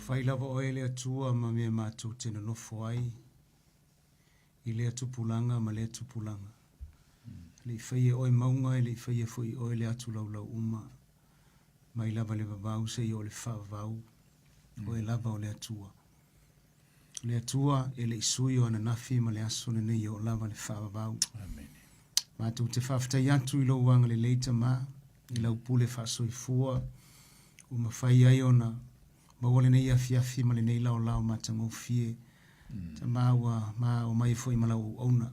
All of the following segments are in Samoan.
Fai lava oe le Atua ma mea matou te nonofo ai i lea tupulaga ma lea tupulaga. E le i faia e oe mauga, e le i faia foi e oe le atu laulau uma, mai lava i le vavau seia oo i le faavavau, oe lava o le Atua. O le Atua e le i sui o ananafi ma le aso lenei e oo lava i le faavavau. Amen. Matou te faafetai atu i lou agalelei Tama, i lau pule faasoifua ua mafai ai ona maua lenei afiafi ma lenei laolao matagofie. Tama ua ma omai foi ma lau auauna.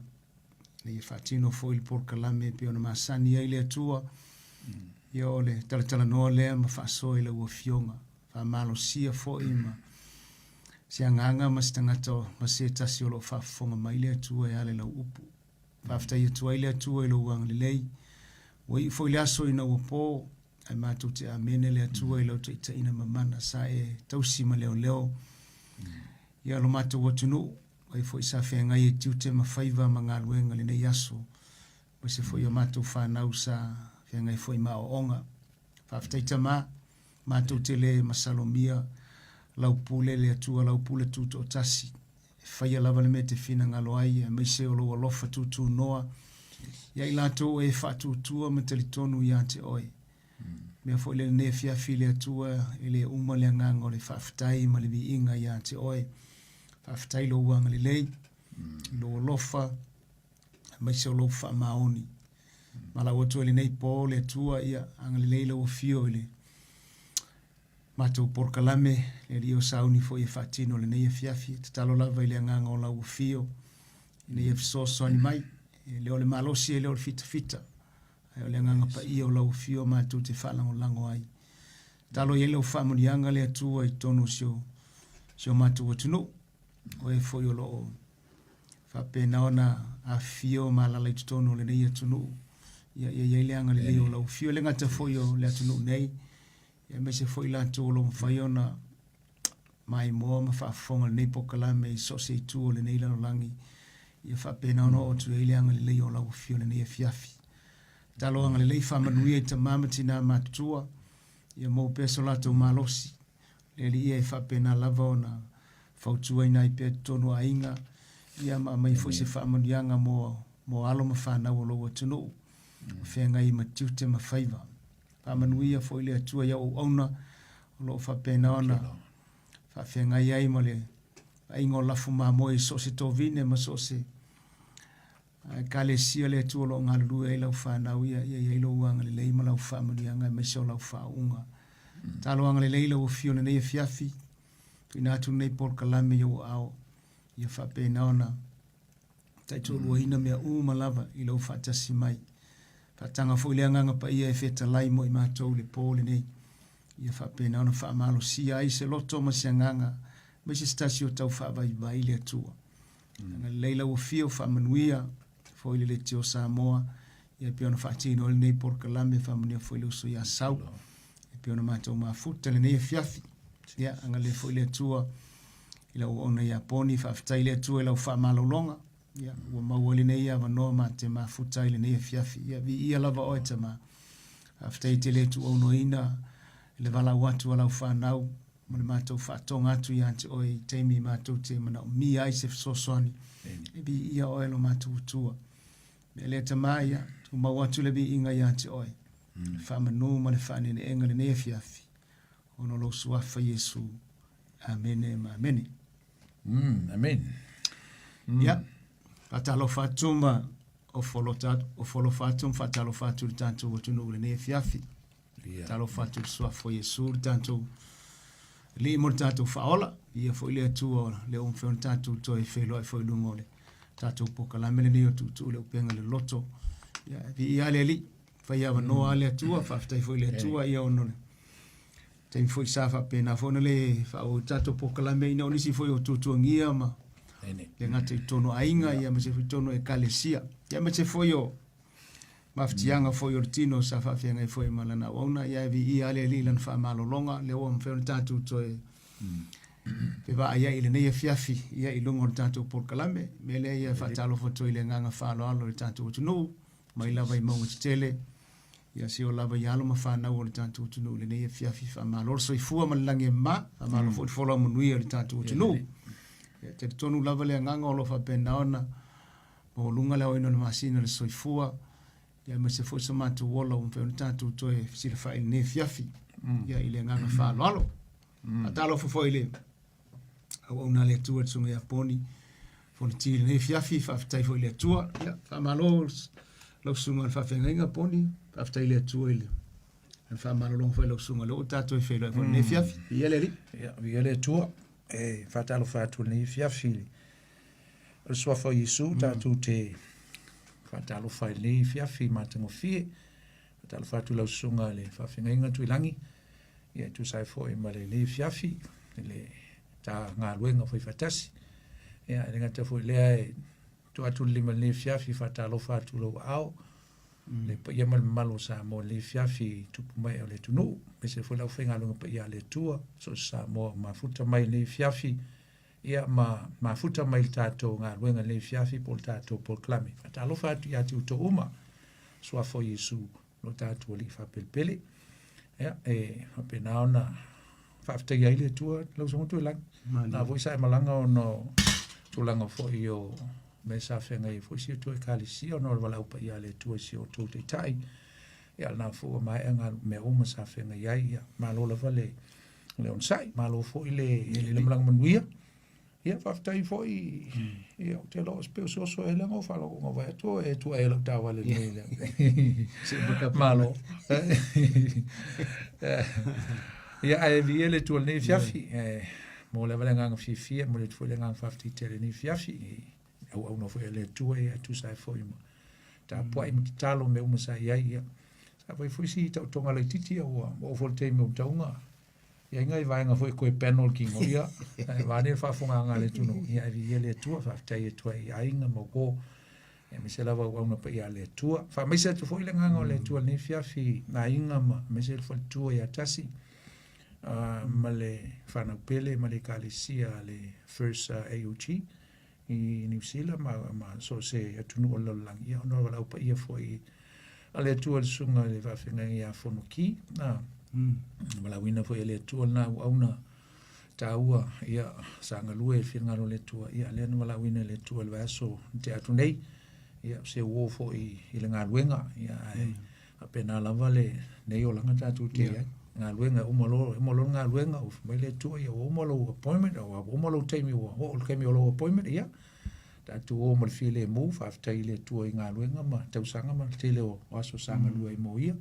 Ina ia faatino foi le polokalame e pei ona masani ai le Atua. Ia o le talatalanoa lea ma faasoa i lau Afioga. Faamalosia foi ma se agaga ma se tagata ma se tasi o lo o faafofoga mai le Atua e ala i lau upu. Faafetai atu ai le Atua i lou agalelei. Ua iu foi le aso ina ua po, ae matou te amene le Atua i lau taitaiina mamana sa e tausi ma leoleo ia lo matou atunuu, ai foi sa feagai e tiute ma faiva ma galuega lenei aso, aemaise foi o matou fanau sa feagai foi ma aoaoga. Faafetai Tama, matou te le masalomia lau pule le Atua, lau pule tutoatasi, e faia lava le mea e te finagalo ai, aemaise o lou alofa tutunoa ia i latou e faatuatua ma talitonu ia te oe. Mea foi le lenei afiafi le Atua e le uma le agaga o le faafetai ma le viiga ia te oe. Faafetai lou agalelei, lou alofa, aemaise o lou faamaoni. Malau atu ai lenei po le Atua, ia agalelei lau afio i le matou polokalame, le Alii o sauni foi e faatino lenei afiafi. E tatalo lava i le agaga o lau afio, ina ia fesoasoani mai, e le o le malosi e le o le fitafita, ae o le agaga paia o lau afio matou te faalagolago ai. Tatalo i ai lau faamanuiaga le Atua i totonu o si o matou atunuu, o e foi o lo o faapena ona afifio ma alala i totonu o lenei atunuu. Ia ia i ai le agalelei o lau afio, e le gata foi o le atunuu nei, aemaise foi latou o lo o mafai ona maimoa ma faafofoga lenei polokalame i so o se itu o lenei lalolagi, ia faapena ona oo atu i ai le agalelei o lau afio lenei afiafi. Tatalo agalelei faamanuia i tama ma tina matutua, ia maua pea so latou malosi. Le Alii ia e faapena lava ona fautuaina ai pea totonu o aiga, ia ma aumai foi se faamanuiaga mo, mo alo ma fanau o lou atunuu, o feagai ma tiute ma faiva. Faamanuia foi le Atua i au auauna o lo o faapena ona faafeagai ai ma le vaaiga o lafo mamoe i so o se tovine ma so o se ekalesia le Atua o lo o galulue ai lau fanau ia, ia i ai lou agalelei ma lau faamanuiaga aemaise o lau faauuga. Talo agalelei lau afio i lenei afiafi, tuuina atu lenei polokalame i ou aao, ia faapena ona taitoaluaina mea uma lava i lou faatasi mai. Faataga foi le Agaga Paia e fetalai mo i matou i le po lenei, ia faapena ona faamalosia ai se loto ma se agaga, aemaise se tasi o tau faavaivai le Atua. Agalelei lau afio, faamanuia foi le Leitio Samoa, ia pei ona faatino ai lenei polokalame, faamanuia foi le uso ia Sau, e pei ona matou mafuta lenei afiafi. Ia, agalelei foi le Atua i lau auauna ia Poni, faafetai le Atua i lau faamalologa, ia, ua maua ai lenei avanoa ma te mafuta ai lenei afiafi. Ia, viia lava oe Tama. Faafetai e te le tuuaunoaina i le valaau atu a lau fanau ma le matou faatoga atu ia te oe i taimi matou te manaomia ai se fesoasoani. E viia oe lo matou Atua. Mea lea Tama, ia, tumau atu le viiga ia te oe. Le faamanu ma le faaneeneega lenei afiafi. Ona o lou suafa Iesu. Amene ma amene. Amen. Ia, faatalofa atu ma ofo alofa atu ma faatalofa atu i le tatou atunuu i lenei afiafi. Ia. Talofa atu i le suafa o Iesu le tatou Alii mo le tatou faaola. Ia foi le Atua lea ua mafai ona tatou toe feiloai foi i luga o le tatou polokalame lenei o Tuutuu le Upega i le Loto. Ia, viia le Alii. Fai avanoa mm. le Atua, faafetai foi le Atua, ia ona o le taimi foi sa faapena foi ona le faaauau tatou polokalame ina o nisi foi o tuatuagia ma le gata i totonu o aiga, ia aemaise foi totonu o ekalesia. Ia aemaise foi o mafatiaga foi o le tino sa faafeagai foi ma lana auauna, ia e viia lava le Alii i lana faamalologa, lea ua mafai ona tatou toe fevaaiai i lenei afiafi ia i luga o le tatou polokalame. Mea lea ia faatalofa atu ai i le agaga faaaloalo i le tatou atunuu, mai lava i mauga tetele, Ia seia oo lava i alo ma fanau o le tatou atunuu i lenei afiafi. Faamalo le soifua ma le lagi e mama, faamalo foi le folau manuia i le tatou atunuu. Ia talitonu lava le agaga o lo o faapena ona maualuga le aoina o le masina o le soifua, ia aemaise foi so matou ola ua mafai ona tatou toe fesilafai i lenei afiafi, ia i le agaga faaaloalo. Faatalofa foi i le auauna a le Atua le Susuga ia Poni Fonoti i lenei afiafi, faafetai foi i le Atua. Ia, faamalo lau susuga i le faafeagaiga Poni, faafetai i le Atua i le faamalologa foi i lau susuga o lea ua tatou feiloai foi i lenei afiafi. Viia le Alii. Ia, viia le Atua. E faatalofa atu i lenei afiafi i le suafa o Iesu, tatou te faatalofa i lenei afiafi matagofie. Faatalofa atu i lau susuga i le faafeagaiga Tuilagi, ia e tusa ai foi ma lenei afiafi i le ta galuega fai faatasi. Ia, e le gata foi i lea e tuu atu le lima i lenei afiafi, faatalofa atu i lou aao, le paia ma le mamalu o Samoa i lenei afiafi i tupu ma ee o le atunuu, aemaise foi le aufaigaluega paia a le Atua, so o se Samoa ua mafuta mai i lenei afiafi, ia ma mafuta mai i le tatou galuega i lenei afiafi po o le tatou polokalame. Faatalofa atu ia te outou uma, suafa o Iesu lo tatou Alii faapelepele. Ia, e faapena ona faafetaia ai le Atua lau Susuga Tuilagi. Na foi sa e malaga ona o tulaga foi o mea sa feagai ai foi si outou Ekalesia ona o le valaau paia a le Atua i si outou Taitai. Ia, lena foi ua maea mea uma sa feagai ai. Ia, malo lava le le onosai, malo foi le, le malaga manuia. Ia, faafetai foi, ia, ou te iloa pei o se oso ea lea na ou faalogo na vaai atu e tua ea lau taavale i le mea lea. Malo. Ia, ae viia le Atua i lenei afiafi. Mo lava le agaga fiafia, e momoli atu foi le agaga faafetai tele i lenei afiafi. I auauna foi a le Atua, ia, e tusa ai foi ma tapuai ma tatalo mea uma sa i ai. Ia, sa fai foi si taotoga laitiiti, ia, ua oo foi i le taimi o matauga. I ai nai vaega foi e toe panel kino, ia, e vaeane le faafofogaaga a le atunuu, ia, ae viia le Atua, faafetai atu ai i aiga ma uo, aemaise lava auauna paia a le Atua. Faamaise atu foi le agaga o le Atua i lenei afiafi i aiga ma aemaise le faletua ia Tasi, ma le fanau pele ma le ekalesia a le First AOG i Niu Sila ma, ma so o se atunuu o le lalolagi, ia, ona o le valaau paia foi a le Atua i le susuga i le faafeagaiga ia Fonoki, na, valaauina foi e le Atua lena auauna taua, ia, sa galue i le finagalo o le Atua, ia, lea na valaauina e le Atua i le vaiaso na tea atu nei, ia, o se uo foi i le galuega, ia, ae faapena lava lenei olaga tatou te i ai. Galuega e uma loa, e uma loa le galuega, ua fai mai le Atua, ia ua uma lou appointment, ua uma lou taimi, ua oo i le taimi o lou appointment, ia, tatou o ma le filemu, faafetai i le Atua i galuega ma tausaga ma le tele o aso sa galue ai mo ia.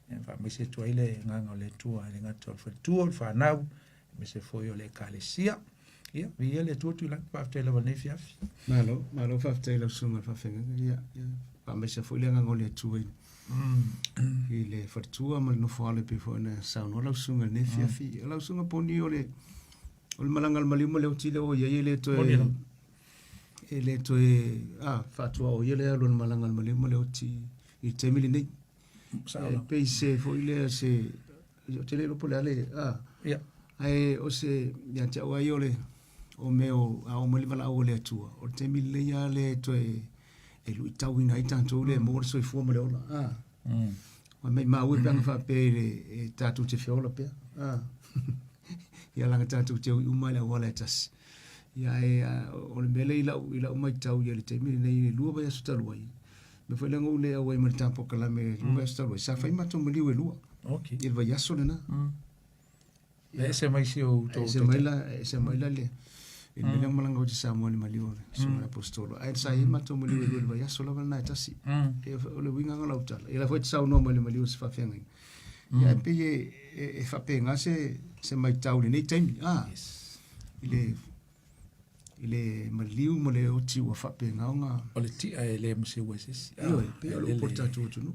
Ia, faamaise atu ai le agaga o le Atua e le gata o le faletua, o le fanau, aemaise foi o le ekalesia. Ia, viia le Atua Tuilagi, faafetai lava i lenei afiafi. Malo, malo faafetai i lau susuga i le faafeagaiga. Ia, ia, faamaise foi le agaga o le Atua i, i le faletua ma le nofoalo e pei foi ona saunoa lau susuga i lenei afiafi. Mm. Lau susuga Poni o le o le malaga a le maliu ma le oti lea ua i ai e le toe e le toe a faatuaoia le alu o le malaga a le maliu ma le oti i le taimi lenei. E pei se foi lea se Ou te le iloa po o le a le a. Ia. Ae o se ia te au ai o le o mea o a oo mai le valaau a le Atua, o le taimi lelei lava lea e toe e luitauina ai tatou lea e maua le soifua ma le ola. A. Aua maimau e pe ana faapea i le e tatou te feola pea. A. Ia leaga tatou te ui uma i le auala e tasi. Ia ae o le mea lea i lau i lau matau i le taimi lenei i le 2 vaiaso talu ai, mea foi lea na ou le auai ma le ta polokalame i le 2 vaiaso talu ai, sa fai matou maliu e lua. Okay. I le vaiaso lena. E ese mai si ou tou Ese mai la, ese mai la le i le mea lea na malaga atu i Samoa i le maliu o le susuga i le Aposetolo. Ae sa i ai matou maliu e lua i le vaiaso lava lena e tasi. E, o le uiga lena o lau tala. Ia la foi e te saunoa mai i le maliu o se faafeagaiga. Ia ae pei e, e, e faapena se, se maitau i lenei taimi. Ah, Yes. I le, i le maliu ma le oti ua faapena ona... O le tia e le maseua e se isi. Ioe, pei o le upu a le tatou atunuu.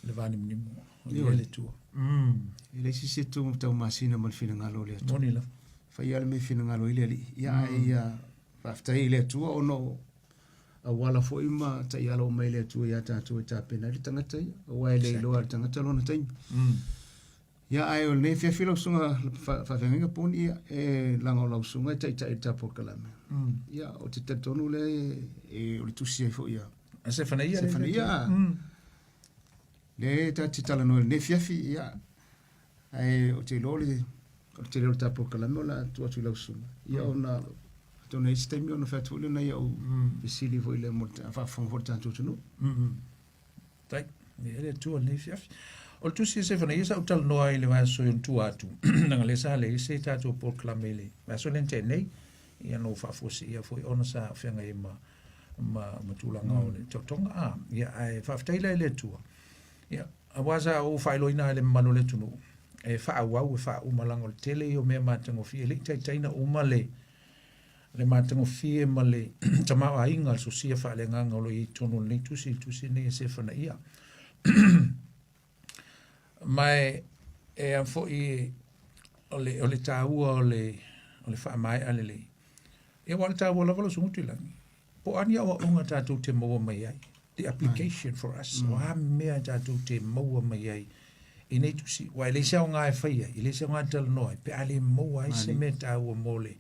Le vanimonimo, o le le tua. E leai se isi e taumasina ma le finagalo o le Atua. Moni lava. Fai lava le mea e finagalo ai le Alii. Ia, ae ia faafetai i le Atua ona o auala foi ma taiala ua aumai e le Atua ia tatou e tapena ai le tagata ia, aua e le iloa e le tagata lona taimi. Ia, ae o lenei afiafi lau susuga faafeagaiga Poni, ia, e leaga o lau susuga e taitai i le ta polokalame. Ia, ou te talitonu lea e, o le tusi ai foi ia. A Sefanaia. Sefanaia. Lea ta te talanoa i lenei afiafi, ia, ae ou te iloa o le o le tele o le ta polokalame o le a tuu atu i lau susuga, ia ona atonu e i ai se taimi ona fai atu foi lea o nai au fesili foi lea mo le faafofoga foi a le tatou atunuu. Tai, e le Atua i lenei afiafi. O le tusi a Sefanaia sa ou talanoa ai i le vaiaso i ona tua atu, leaga lea sa leai se tatou polokalame i le vaiaso lea na tea nei, ia na ou faafuaseia foi ona sa feagai ai ma, ma, ma tulaga o le taotoga. A, ia, ae faafetai la i le Atua. Ia, aua sa ou faailoaina i le mamalu o le atunuu, e faaauau, e faauma leaga o le tele ia o mea matagofie, e le i taitai ona uma le, le matagofie ma le tamaoaiga o le sosia faaleagaga o lo o i ai i totonu o lenei tusi, le tusi lenei a Sefanaia. Ma e, e a foi o le, o le taua o le, o le faamaea lelei. Ia aua o le taua lava lau Susuga Tuilagi, po o a ni aoaoga tatou te maua mai ai, the application for us, o a mea tatou te maua mai ai i nei tusi, aua e leai se aoga e fai ai, e leai se aoga e talanoa ai, pe a le maua ai se mea taua mo le,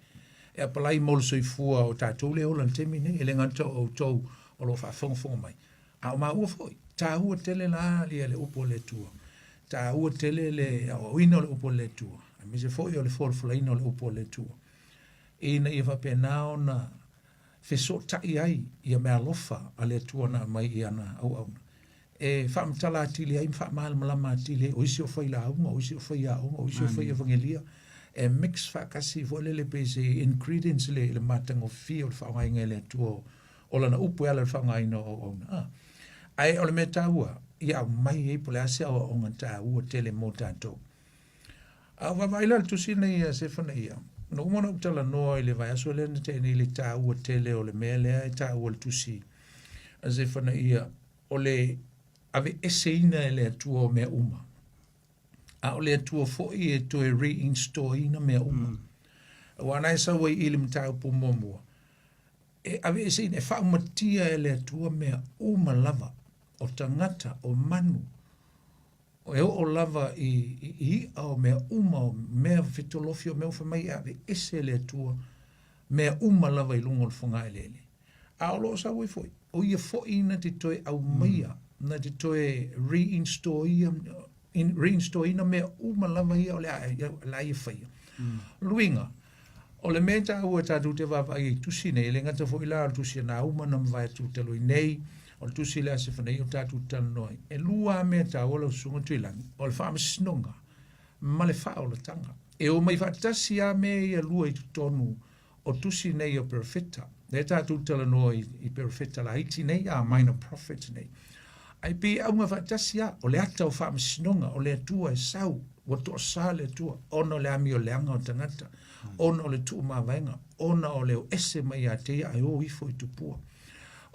e apalai mo le soifua o tatou lea e ola i le taimi nei, e le gata o outou o lo o faafogafoga mai, a o maua foi. Taua tele la ia le upu a le Atua, taua tele le aoaoina o le upu a le Atua, aemaise foi o le folafolaina o le upu a le Atua, ina ia faapena ona fesootai ai ia meaalofa a le Atua na aumai i ana auauna, e faamatala atili ai ma faamalamalama atili ai, o isi o failauga, o isi o faiaoga, o isi o faiafagelia, e mix faatasi foi lele pei se ingredients le, le matagofie o le faaaogaina e le Atua o lana upu e ala i le faaaogaina o auauna. A. Ae o le mea taua, ia aumai ai po o le a se aoaoga taua tele mo tatou. A ou vaavaai la i le tusi lenei a Sefanaia, na uma ona ou talanoa i le vaiaso lea na tea nei i le taua tele o le mea lea e taua i le tusi a Sefanaia, o le aveeseina e le Atua o mea uma. A o le Atua foi e toe reinstall-ina mea uma. Aua na e sau ai i le mataupu muamua, e aveeseina, e faaumatia e le Atua mea uma lava, o tagata, o manu, E oo lava i, i, i iʻa o mea uma, o mea fetolofi, o mea fai mai e aveese e le Atua, mea uma lava i luga o le fogaeleele. A o lo o sau ai foi, o ia foi na te toe aumaia, na te toe reinstall-ia, in, reinstall-ina mea uma lava ia o le a, o le a ia faia. Luiga, o le mea taua tatou te vaavaai ai i tusi nei, e le gata foi la o le tusi a Nauma na mavae atu talu ai nei, o le tusi lea a Sefanaia o tatou talanoa ai. E lua lava mea taua lau Susuga Tuilagi, o le faamasinoga ma le faaolataga. E omai faatasi lava mea ia lua i totonu o tusi nei o perofeta. Lea tatou talanoa i, i perofeta laiti nei, a minor prophets nei. Ae pei e auga faatasi lava, o le ata o faamasinoga, o le Atua e sau, ua toasā le Atua, ona o le amioleaga o tagata, ona o le tuumavaega, ona o le o ese mai ia te ia ae o ifo i tupua.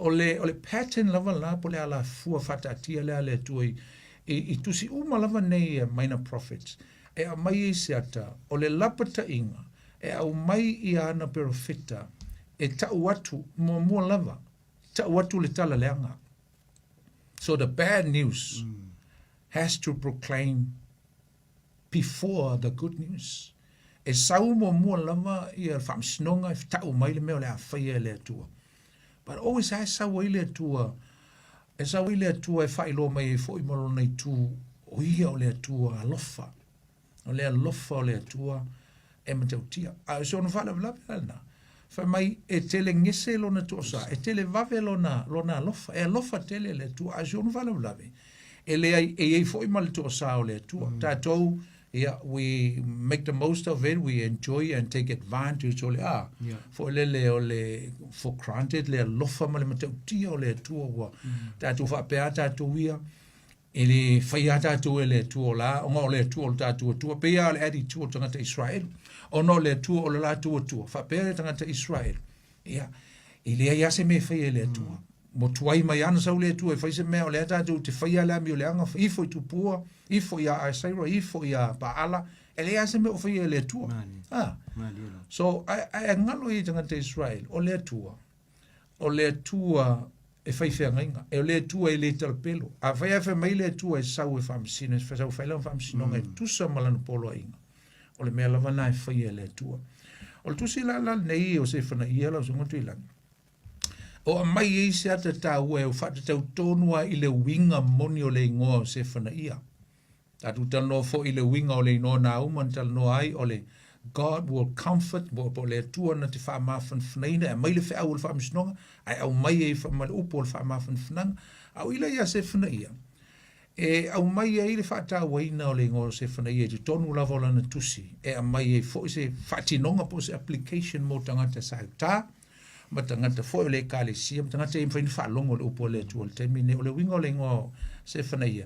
O le, o le pattern lava la, po o le alafua faataatia lea a le Atua i, i, i tusi uma lava nei a minor prophets, e aumai ai se ata, o le lapataiga, e aumai ia ana perofeta e tau atu muamua lava, tau atu le tala leaga. So the bad news has to proclaim before the good news. E sau muamua lava ia le faamasinoga e tau mai le mea o le a faia e le Atua. But always lava e sau ai le Atua, e sau ai le Atua e faailoa mai ai foi ma lona itu, o ia o le Atua alofa. O le alofa o le Atua e matautia. A o si ona faalavelave la lena, fai mai e tele gese lona toasa, e tele vave lona, lona alofa, e alofa tele le Atua. A o si ona faalavelave, e leai, e i ai foi ma le toasa o le Atua. Tatou, yeah, we make the most of it, we enjoy and take advantage o le a, yeah. foi lele o le for granted le alofa ma le matautia o le Atua ua tatou faapea tatou ia, E le faia lava tatou e le Atua o la, ona o le Atua o le tatou Atua. Pei lava o le attitude o tagata Israel, ona o le Atua o le latou Atua. Faapea le tagata Israel, ia, e leai lava se mea e faia e le Atua. Ua tuai mai lava ona sau le Atua e fai se mea, o lea tatou te faia le amioleaga, ifo i tupua, ifo ia Asaira, ifo ia Paala, e leai lava se mea o faia e le Atua. Ah. So, ae galo i tagata Israel, o le Atua, o le Atua e fai feagaiga, e o le Atua e le talapelo. Afai lava e fai mai le Atua e sau e faamasino, e sau e fai lana faamasinoga e tusa ma lana poloaiga, o le mea lava lena e faia e le Atua. O le tusi la la lenei o Sefanaia lau Susuga Tuilagi, O aumai ai se ata taua e faatatau tonu lava i le uiga moni o le igoa o Sefanaia. Tatou talanoa foi i le uiga o le igoa Nauma na talanoa ai o le God will comfort, po o le Atua na te faamafanafanaina, e aumai le feau o le faamasinoga, ae aumai ai ma le upu o le faamafanafanaga. A o i la ia Sefanaia, e aumai ai le faatauaina o le igoa o Sefanaia i totonu lava o lana tusi, e aumai ai foi se faatinoga po o se application mo tagata sa uta, ma tagata foi o le ekalesia, ma tagata e mafai ona faalogo i le upu a le Atua i le taimi lenei. O le uiga o le igoa o Sefanaia,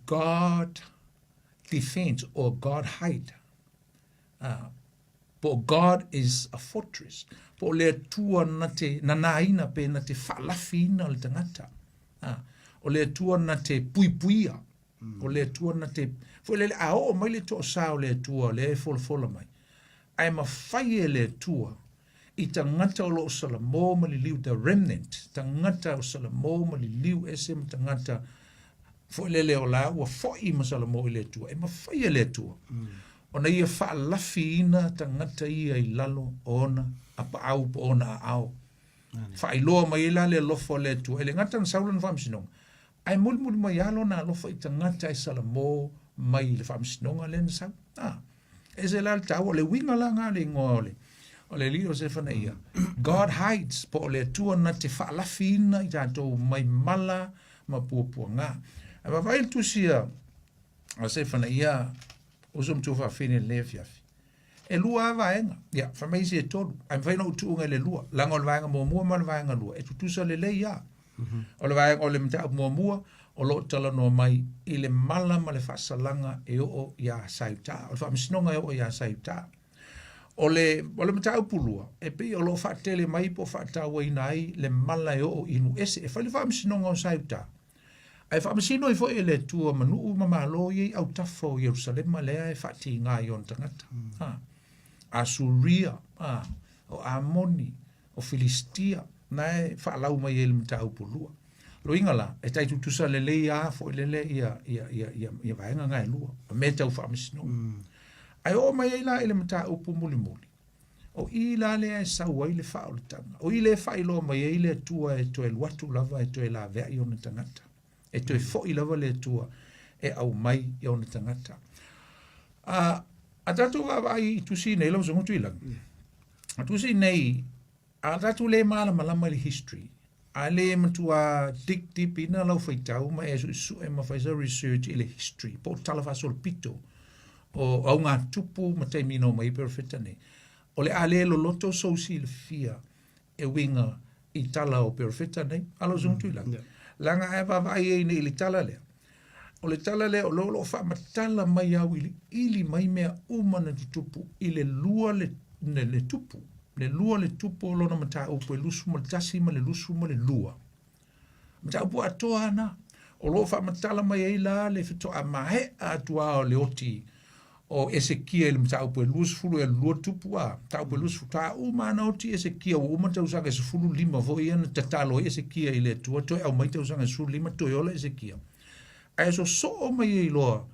God defense or God hide. Po o God is a fortress. Po o le Atua na te nanaina pe na te faalafiina le tagata. O le Atua na te puipuia. O le Atua na te... Foi lele, a oo mai le toasā o le Atua lea e folafola mai, ae mafai e le Atua i tagata o lo o salamo ma liliu, the remnant, tagata o salamo ma liliu ese ma tagata foi lele o la ua foi ma salamo i le Atua, e mafai e le Atua ona ia faalafiina tagata ia i lalo o ona apaau po o ona aao. Faailoa mai ai la le alofa o le Atua, e le gata na sau lana faamasinoga, ae mulimuli mai lava lona alofa i tagata e salamo mai i le faamasinoga lea na sau. Ese la le taua, o le uiga la lena o le igoa o le o le alii o Sefanaia. God hides, po o le Atua na te faalafiina i tatou mai mala ma puapuaga. Ae vaavaai le tusi a Sefanaia, uso ma tuafafine i lenei afiafi. E lua lava vaega, ia, fai mai isi e tolu, ae mafai ona ou tuuga i le lua, leaga o le vaega muamua ma le vaega lua, e tutusa lelei lava. O le vaega o le mataupu muamua, o lo o talanoa mai i le mala ma le faasalaga e oo iā Saiutā, o le faamasinoga e oo iā Saiutā. O le, o le mataupu lua, e pei o lo o faatele mai po o faatauaina ai le mala e oo i nuu ese. E fai le faamasinoga o Saiutā, ae faamasino ai foi e le Atua ma nuu ma malo ia i autafa o Ierusalema lea e faatigā i ona tagata. Ha. Asuria, ha, o Amoni, o Filistia, na e faalau mai ai le mataupu lua. Loiga la, e tai tutusa lelei a foi lele ia, ia, ia, ia, ia vaega na e lua, o mea tau faamasinoga. Ae oo mai ai la i le mataupu mulimuli, o i la lea e sau ai le faaolataga, o i lea e faailoa mai ai le Atua e toe alu atu lava e toe laveai ona tagata, e toe foi lava le Atua e aumai i ona tagata. A tatou vaavaai i tusi nei lau Susuga Tuilagi, a tusi nei, a tatou le malamalama i le history, a le matua dig deep ina lau faitau ma e suesue ma fai sa research i le history, po o tala faasolopito o augatupu ma taimi na omai ai perofeta nei, o le a le loloto sou silafia e uiga i tala o perofeta nei. A lau Susuga Tuilagi, leaga a e vaavaai ai nei i le tala lea, o le tala lea o lo o faamatala mai auiliili mai mea uma na tutupu i le lua le, le, le tupu, le lua le tupu o lona mataupu e 21 ma le 22. Mataupu atoa na. O lo o faamatala mai ai la le fetoa maea atu lava o le oti o Esekia i le mataupu e 22 tupu a, mataupu e 20, ta uma ana oti Esekia ua uma tausaga e 15 foi ia na tatalo ai Esekia i le Atua, toe aumai tausaga e 15 toe ola Esekia. Ae sosoo mai ai loa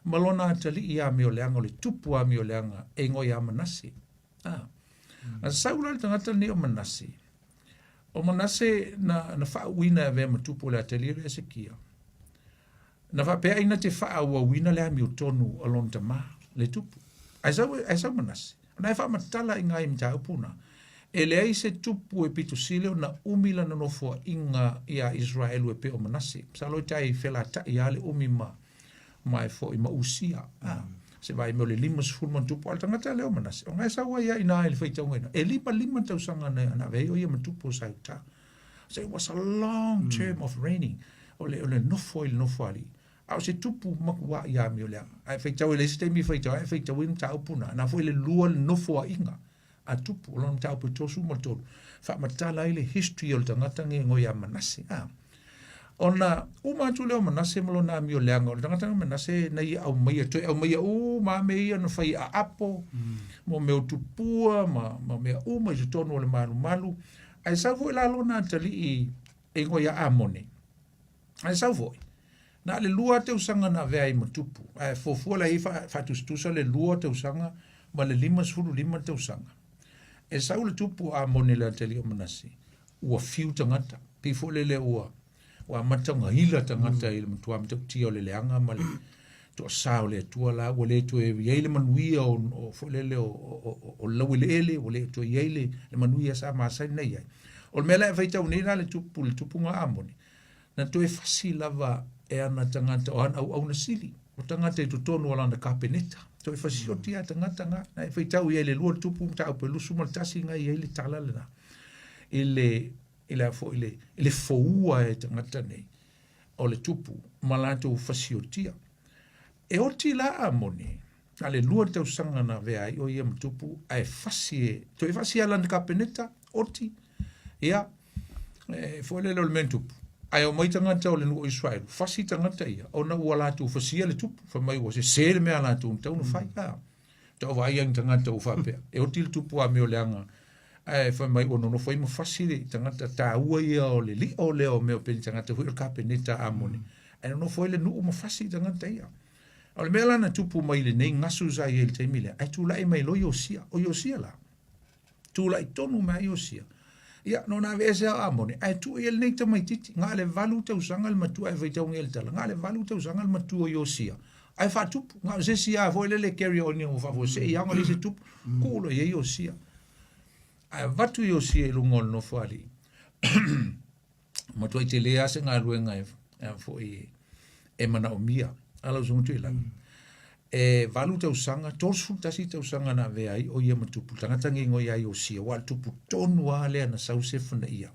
ma lona atalii ia Amioleaga, o le tupu a Amioleaga e igoa ia Manase. A sau la le tagata lenei o Manase, o Manase na, na faauuina e avea ma tupu o le atalii o le Esekia. Na faapea ai na te faaauauina le amiotonu a lona tamā, le tupu. Ae sau, ae sau Manase, ona e faamatala i ngai mataupu na, e leai se tupu e pito sili ona umi lana nofoaiga iā Iseraelu e pei o Manase. Masalo e tai felataʻi lava le umi ma, ma e foi ma Usia. Se vaai mea o le 50 ma tupu, a o le tagata lea o Manase, ona e sau ai lava i ina i le faitauga ina, e 55 tausaga na, na avea ai o ia ma tupu o Sautā. So it was a long term of reigning. O le, o le nofo i le nofoalii. A o se tupu makuā i amioleaga. Ae faitau e leai se taimi e faitau ai, ae faitau ai mataupu na. Na foi le lua le nofoaiga a tupu, o lona mataupu e 33. Faamatala ai le history o le tagata nei e igoa ia Manase. Ona uma atu lea o Manase ma lona amioleaga, o le tagata o Manase na ia aumaia, toe aumaia uma lava mea ia na fai aapo, mo mea o tupua ma, ma mea uma i totonu o le malumalu. Ae sau foi la lona atalii e igoa ia Amone. Ae sau foi, na o le lua tausaga na avea ai ma tupu, ae fuafua la i ai faatusatusa le lua tausaga ma le 55 tausaga. E sau le tupu o Amone le atalii o Manase, Ua fiu tagata, pei foi lele ua ua amata ona ila tagata i le matua matautia o le leaga ma le toasā o le Atua la, ua le toe i ai le manuia o, o foi lele o, o, o, o le laueleele, ua le toe i ai le, le manuia sa masani na i ai. O le mea la e faitau nei la le tupu, le tupuga Amoni, na toe fasi lava e ana tagata o ana auauna sili, o tagata i totonu o lana kapeneta. Toe fasioti lava tagata na, na e faitau i ai le lua le tupu mataupu e 21 na i ai le tala lena. I le, i le a foi le, i le foua e tagata nei o le tupu ma latou fasiotia. E oti la Amoni, na le lua tausaga na avea ai o ia ma tupu, ae fasi e, toe fasi a lana kapeneta, oti, ia, e, foi lele o le mea na tupu. Ae omai tagata o le nuu o Israelu, fasi tagata ia, ona ua latou fasia le tupu, fai mai ua sese le mea a latou na tatau ona fai. A, tau vaai ai ni tagata ua faapea, e oti le tupu a mea o leaga, ae fai mai ua nonofo ai ma fasi le tagata taua ia o le lio lea o mea o pei tagata foi o le kapeneta Amoni, ae nonofo ai le nuu ma fasi tagata ia. O le mea la na tupu mai i lenei gasu sa i ai i le taimi lea, ae tulai mai loa Iosia. O Iosia la, tulai tonu mai Iosia. Ia, no na aveese a Amoni, ae tuu i ai lenei tamaitiiti. Na o le 8 tausaga le matua e faitau nei i le tala, na o le 8 tausaga le matua o Iosia, ae faatupu. Na o se isi lava foi lele carry on ua faafuasei lava ona leai se tupu, tuu loa i ai Iosia. Ae avatu Iosia i luga o le nofoalii. Matuai tele lava se galuega e, e foi e manaomia. A lau susuga Tuilagi. E 8 tausaga, 31 tausaga na avea ai o ia ma tupu. Tagata nei igoa ia Iosia, ua o le tupu tonu lava lea na sau se fanaia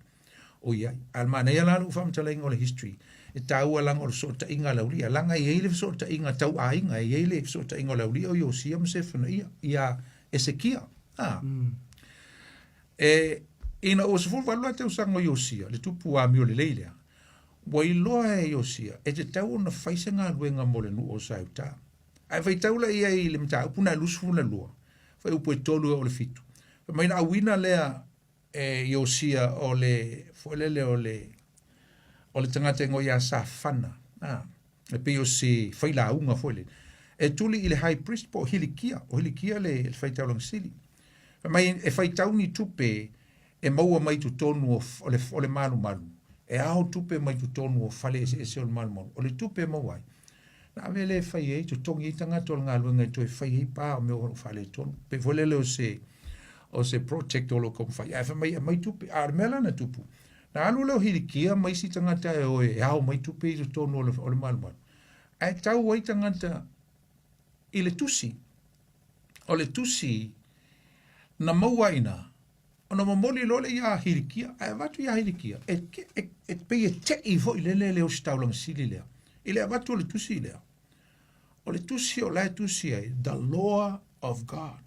o i ai. A o le manaia la lou faamatalaina o le history, e taua leaga o le fesootaiga a le aualii, leaga e i ai le fesootaiga tau aiga, e i ai le fesootaiga o le aualii o Iosia ma Sefanaia ia Esekia. A. E, ina ua 18 la tausaga o Iosia, le tupu amio lelei lea, ua iloa e Iosia e tatau ona fai se galuega mo le nuu o Saeutā. Ae faitau la i ai i le mataupu na e 22, fuaiupu e 3 e oo i le 7. Fai mai na auina lea e Iosia o le, foi lele o le, o le tagata igoa ia Safana, a, e pei o se failauga foi lele, e tuli i le high priest po o Hilikia, o Hilikia le, le faitaulaga sili. Fai mai e faitau ni tupe e maua mai totonu o, o le, o le malumalu, e ao tupe mai totonu o fale eseese o le malumalu, o le tupe e maua ai, na ave lea e fai ai, totogi ai tagata o le galuega e toe fai ai pa o mea o lo o faaletonu. Pei foi lele o se, o se project o lo o taumafai. Ae fai mai e aumai tupe. A o le mea la na tupu, na alu lea o Hilikia ma isi tagata e o e ao mai tupe i totonu o le, o le malumalu. Ae tau ai tagata i le tusi. O le tusi na maua ai ina, ona momoli loa lea iā Hilikia, ae avatu iā Hilikia, e, e, e pei e te'i foi lele le ositaulaga sili lea. I le avatu o le tusi lea, o le tusi o la e tusi ai, the law of God,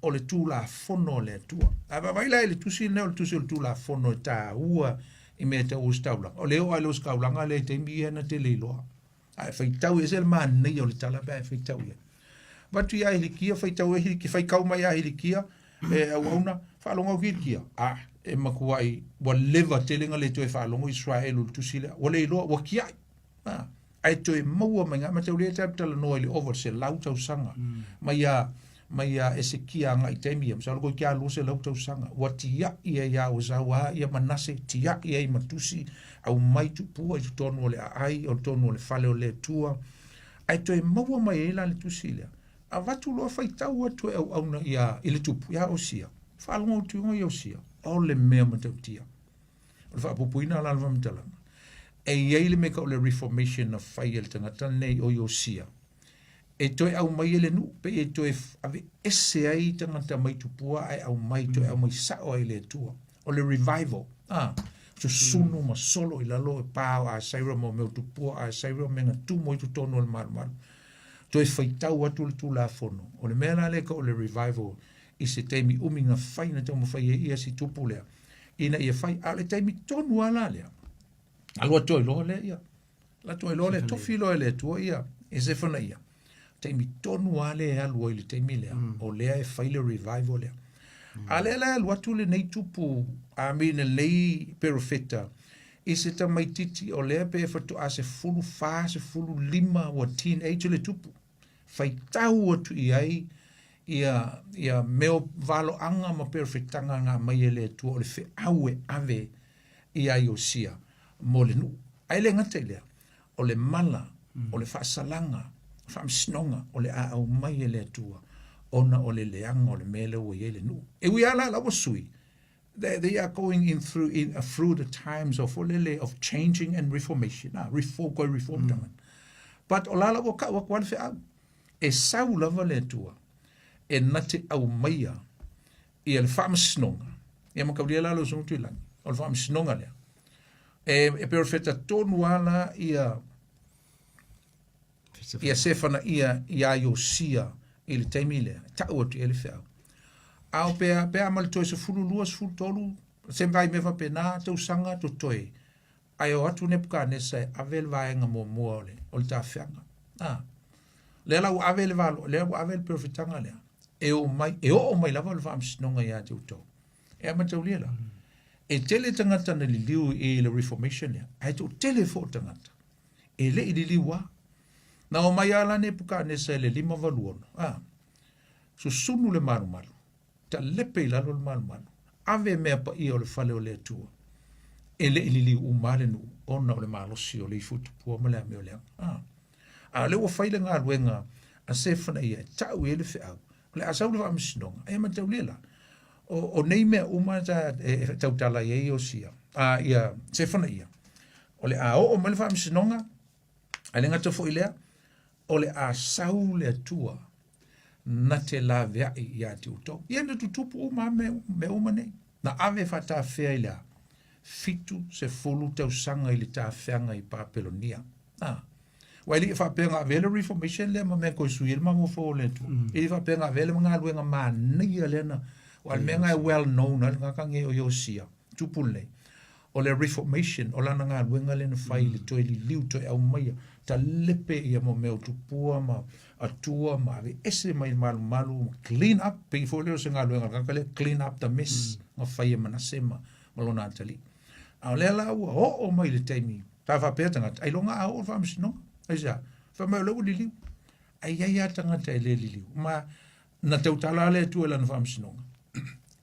o le Tulafono a le Atua. A vaavaai la i le tusi lenei, o le tusi o le Tulafono e taua i mea tau ositaulaga. O le oo lava i le ositaulaga lea i taimi ia na te le iloa. Ae faitau e ese le manaia o le tala pe a e faitau i ai. Avatu ia Hilikia, faitau e Hilikia, faikau mai ia Hilikia, e auauna, faalogo atu Hilikia, a, e matuai, ua leva tele na le toe faalogo Israel i le tusi lea, ua le iloa, ua tiai. A, ae toe maua mai, mataulia e talanoa i le ova o le 100 tausaga, mai ia, mai ia Esekia agai i taimi ia, masalo toeitiiti lava 200 tausaga, ua tiai ai lava, ua sau lava ia Manase, tiai ai ma tusi, aumai tupua i totonu o le aai, o totonu o le fale o le Atua, ae toe maua mai ai la le tusi lea. Avatu loa faitau atu e auauna ia, i le tupu, ia Osia, faalogo atu igoa ia Osia, o le mea matautia. O le faapupuina la o le faamatalaga, e i ai le mea tau o le reformation na fai e le tagata lenei o Iosia, e toe aumai ai le nuu, pei e toe aveese ai tagata mai tupua ae aumai, toe aumai sao ai i le Atua. O le revival, a, susunu ma solo i lalo e pa o Asaira ma o mea o tupua o Asaira o mea na tumu ai totonu o le malumalu. Toe faitau atu le Tulafono. O le mea la lea e tau o le revival i se taimi umi na fai na taumafai ai ia si tupu lea ina ia fai. A o le taimi tonu lava la lea, alu atu ai loa lea ia, alu atu ai loa lea, tofi loa e le Atua ia e Sefanaia. Taimi tonu lava lea e alu ai i le taimi lea, o lea e fai le revival lea. A lea la e alu atu lenei tupu, I mean lenei perofeta, i se tamaitiiti o lea pe faatoa 14, 15 ua teenage le tupu. Faitau atu i ai ia, ia mea o valoaga ma perofetaga na aumai e le Atua o le feau e ave. Iā Iosia mo le nuu. Ae le gata i lea, o le mala, o le faasalaga, faamasinoga o le a aumai e le Atua ona o le leaga o le mea lea ua i ai le nuu. E ui lava la la ua sui, they are going in through, in, through the times of, lele, of changing and reformation. Ah, reform, koe reform mm. But o la la ua kau aku ale feau. E sau lava le Atua, e na te aumaia ia le faamasinoga, ia ma kaulia la lau susuga Tuilagi, o le faamasinoga lea. E, e pei o le feta tonu lava la ia, ia Sefanaia iā Iosia i le taimi lea, ta'u atu i ai le feau. A o pea, pe a ma le toe 12, 13, se vai mea faapena, tausaga totoe, ae o atu Nepukanesa e ave le vaega muamua o le, o le tafeaga. A, lea la ua ave le valo, lea ua ave le perofetaga lea, e o mai, e oo mai lava le faamasinoga ia te outou. E a mataulia la. E tele tagata na liliu i le Reformation lea, ae toatele foi o tagata e le i liliu lava. Na o mai lava la Nepukanesa i le 586, a, susunu le malumalu, talepe i lalo le malumalu, ave mea paia o le fale o le Atua. E le i liliu uma lava le nuu ona o le malosi o le ifo tupua ma le amio leaga. A, a o lea ua fai le galuega a Sefanaia e ta'u i ai le feau, o le a sau le faamasinoga, e mataulia la, o, o nei mea uma ta, e, e tautala i ai Iosia, a ia Sefanaia, o le a oo mai le faamasinoga, ae le gata foi lea, o le a sau le Atua na te laveai iā te outou. Ia na tutupu uma mea, mea uma nei. Na ave faatafea i le a? 70 tausaga i le tafeaga i Papelonia. Ah. Ua e le i faapea na avea le Reformation lea ma mea toe sui ai le mafaufau o le Atua. E le i faapea na avea le galuega manaia lea na, aua o le mea na e well known ai le tagata nei o Iosia, tupu lenei. O le Reformation, o lana galuega lea na fai i le toe liliu, toe aumaia, talepe ia mo mea o tupua ma atua ma aveese mai le malumalu, clean up, pei foi lea o se galuega a le tagata lea, clean up the mess, na fai e Manase ma, ma lona atalii. A o lea la ua oo mai le taimi, sa faapea tagata, ailoga a oo le faamasinoga. Aisea? Fai mai o lea ua liliu. Ae i ai lava tagata e le liliu. Ma na tautala lava le Atua i lana faamasinoga.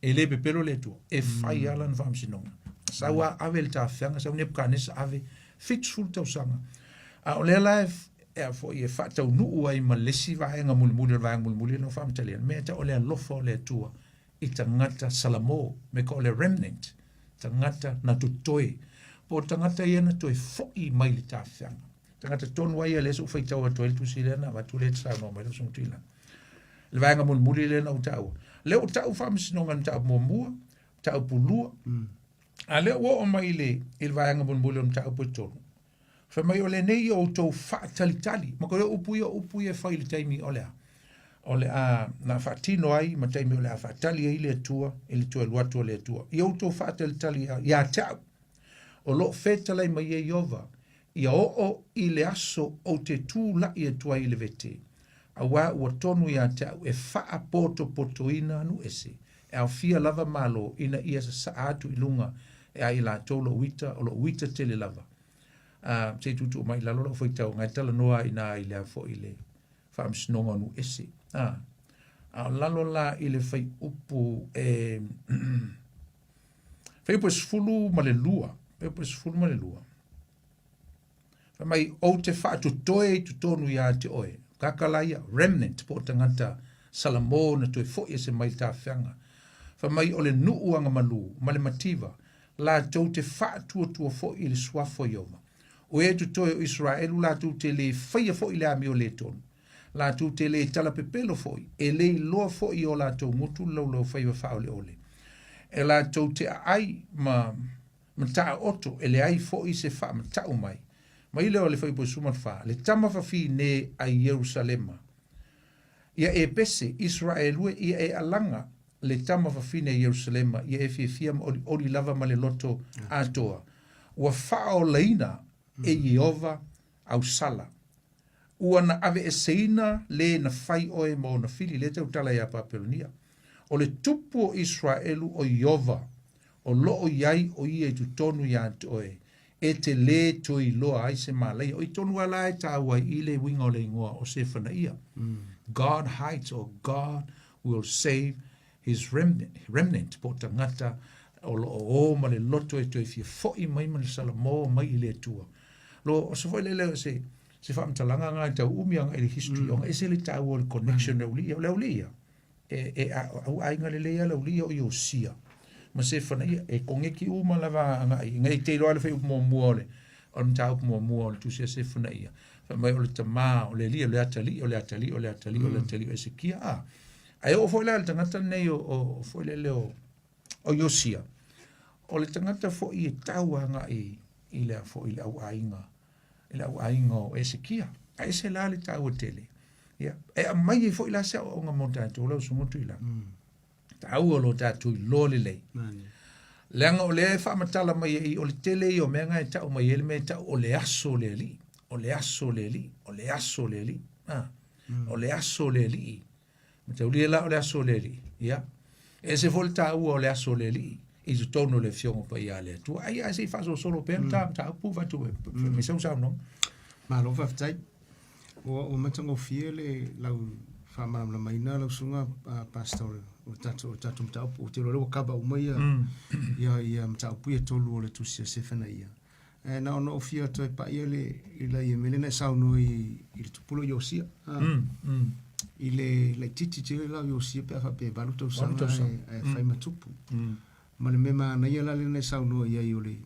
E le pepelo le Atua, e fai lava lana faamasinoga. Sau lava ave le tafeaga, sau Nepukanesa ave 70 tausaga. A o lea la e, e, foi e faataunuu ai ma le isi vaega mulimuli o le vaega mulimuli lea na faamatalaina, le mea e tau o le alofa o le Atua i tagata Salamo, me ka o le remnant, tagata na totoe, po o tagata ia na toe fo'i mai le tafeaga. Tagata tonu ai ia lea sa ou faitau atu ai le tusi lea na avatu lea e te saunoa mai lau Susuga Tuilagi. Le vaega mulimuli lea na ou taua. Lea ua ta'u faamasinoga i le mataupu muamua, mataupu lua, a lea ua oo mai i le, i le vaega mulimuli o le mataupu e tolu. Fai mai o lenei o outou faatalitali. Ma koe o upu ia, o upu ia e fai i le taimi o le a? O le a na faatino ai ma taimi o le a faatali ai le Atua i le toe alu atu o le Atua. Ia outou faatalitali ia te au. O loo fetalai mai e Ieova, ia oo i le aso ou te tula'i atu ai i le vete, auā ua tonu ia te au e faapotopotoina nuu ese, e aofia lava Malo ina ia sasaa atu i luga e a i latou lou ita, o lou ita tele lava. A, se i tuutuu mai i lalo lau faitauga e talanoa i ina i le a foi le faamasinoga o nuu ese. A, a o lalo la i le fuaiupu e fuaiupu e 12, fuaiupu e 12. Fai mai, ou te faatotoe i totonu iā te oe. Kaka la ia, remnant, po o tagata Salamo na toe fo'i ese mai le tafeaga. Fai mai, o le nuu agamalu ma le mativa, latou te faatuatua fo'i i le suafa o Ieova. O e totoe o Iseraelu latou te lē faia fo'i le amio lē tonu. Latou te lē talapepelo fo'i, e lē iloa fo'i i o latou gutu le laulau faiva faaoleole. E latou te aai ma Mataoto, e leai foi se faamata'u mai. Mai lea o le fuaiupu e 14, le tama fafine a Ierusalema. Ia e pese, Iseraelu e, ia e alaga le tama fafine a Ierusalema, ia e fiafia ma olioli lava ma le loto atoa. Ua faaolaina e Ieova au sala. Ua na aveeseina le na fai oe ma ona fili, lea e tautala iā Papelonia. O le tupu o Iseraelu o Ieova, o loo i ai o ia i totonu iā te oe, e te lē toe iloa ai se mālaia. O i tonu a la e tāua ai i le uiga o le ingoa o Sefanaia. God hides or God will save his remnant, remnant po o tagata. O lo o o ma le loto e toe fia fo'i mai ma le salamo mai i le Atua. Lo, o se foi lele o se, se faamatalaga lena e tau umi agai i le history, ona ese le taua o le connection le aualii ia. O le aualii ia, e, e a, au aiga lelei lava le aualii ia o Iosia ma Sefanaia, e koneki uma lava agai, ina e te iloa le fuaiupu muamua o le, o le mataupu muamua o le tusi a Sefanaia, fai mai o le tama o le alii o le atalii o le atalii o le atalii o le atalii o Esekia. A, ae oo foi la i le tagata lenei o, o, o foi lele o, o Iosia, o le tagata foi e tau agai i le foi i le auaiga, i le auaiga o Esekia. A ese la le taua tele. Ia, e aumai ai foi la se aoaoga mo tatou lau Susuga Tuilagi. Taua lo tatou iloa lelei. Leaga o lea e faamatala mai ai, o le tele ia o mea na e tau mai ai le mea e tau o le aso o le Alii, o le aso o le Alii, o le aso o le Alii. Ah, o le aso o le Alii. Mataulia la o le aso o le Alii. Ia. E ese foi le taua o le aso o le Alii i totonu o le Afioga Paia a le Atua. Ai ae se i faasolosolo pea mm. ta mataupu vatu e mm. sau saunoaga. Malo faafetai. Ua ua matagofie le lau faamalamalamaina lau susuga pastor o le tatou o le tatou mataupu. Ou te iloa o lea ua cover uma ia ia ia mataupu ia tolu o le tusi a Sefanaia. Ae na ona ou fia toe pai le i lai mea lea na e saunoa i i le tupu o Iosia. I le laitiiti tele la o Iosia pe a faapea e 8 tausaga ae fai ma tupu. Ma le mea manaia la lea na e saunoa i ai o le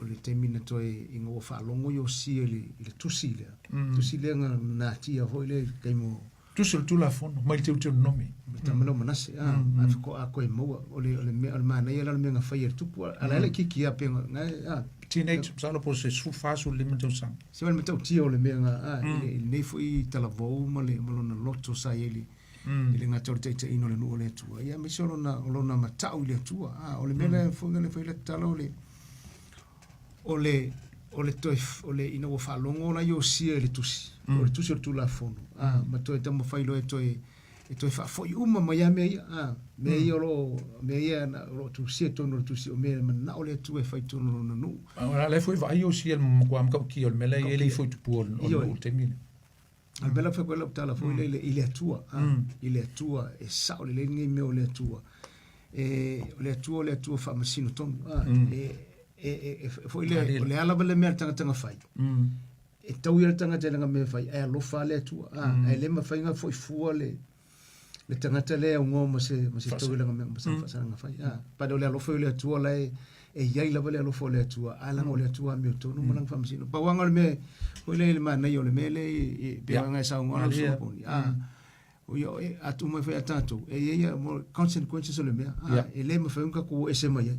o le taimi na toe ina ua faalogo Iosia i le i le tusi lea. Tusi lea na natia foi lea i le taimi o Tusi o le Tulafono mai le Teuteronomi. Le tama lea o Manase, a, a faatoa koe maua, o le, o le mea, o le manaia la o le mea na fai e le tupu, a la e laitiiti lava pe na, a. Teenage, masalo po o se 14, 15 tausaga. Se o le matautia o le mea na, a, i lenei foi talavou ma le, ma lona loto sa i ai i le, i le gata o le taitaiina o le nuu o le Atua, ia aemaise o lona, o lona matau i le Atua. A, o le mea lea foi na fai ai le tatalo o le, o le o le toe o le ina ua faalogo la Iosia i le tusi mm. o le tusi o le Tulafono a mm. ma toe taumafai loa e toe e toe faafoi uma mai a mea ia a mea mm. ia o lo mea ia na o lo tusia i totonu o le tusi o mea manao le Atua e fai i totonu o lona nuu. A la foi vaai Iosia le matua matautia o le mea la e le ifo i tupua o le nuu i le taimi lea. A le mea la fai koe lau tala foi lele i le Atua, i le Atua e sao lelei lenei mea o le Atua. E, o le Atua o le Atua faamasino tonu. E, e, e, e foi le, o le a lava le mea a le tagata na fai. E tau ia le tagata i lana mea e fai, ae alofa lava le Atua. Ae le mafai ona foi fua le, le tagata lea e aunoa ma se, ma se tau i lana mea, ma se faasalaga fai. But o le alofa o le Atua la e, e i ai lava le alofa o le Atua, ae leaga o le Atua amiotonu ma lana faamasino. Pau lava o le mea, foi lea i le manaia o le mea lea e pei ona e saunoa lau Susuga Poni. O ia, a tuu mai foi ia tatou, e i ai a, consequences o le mea, e le mafai ona tatou o ese mai ai.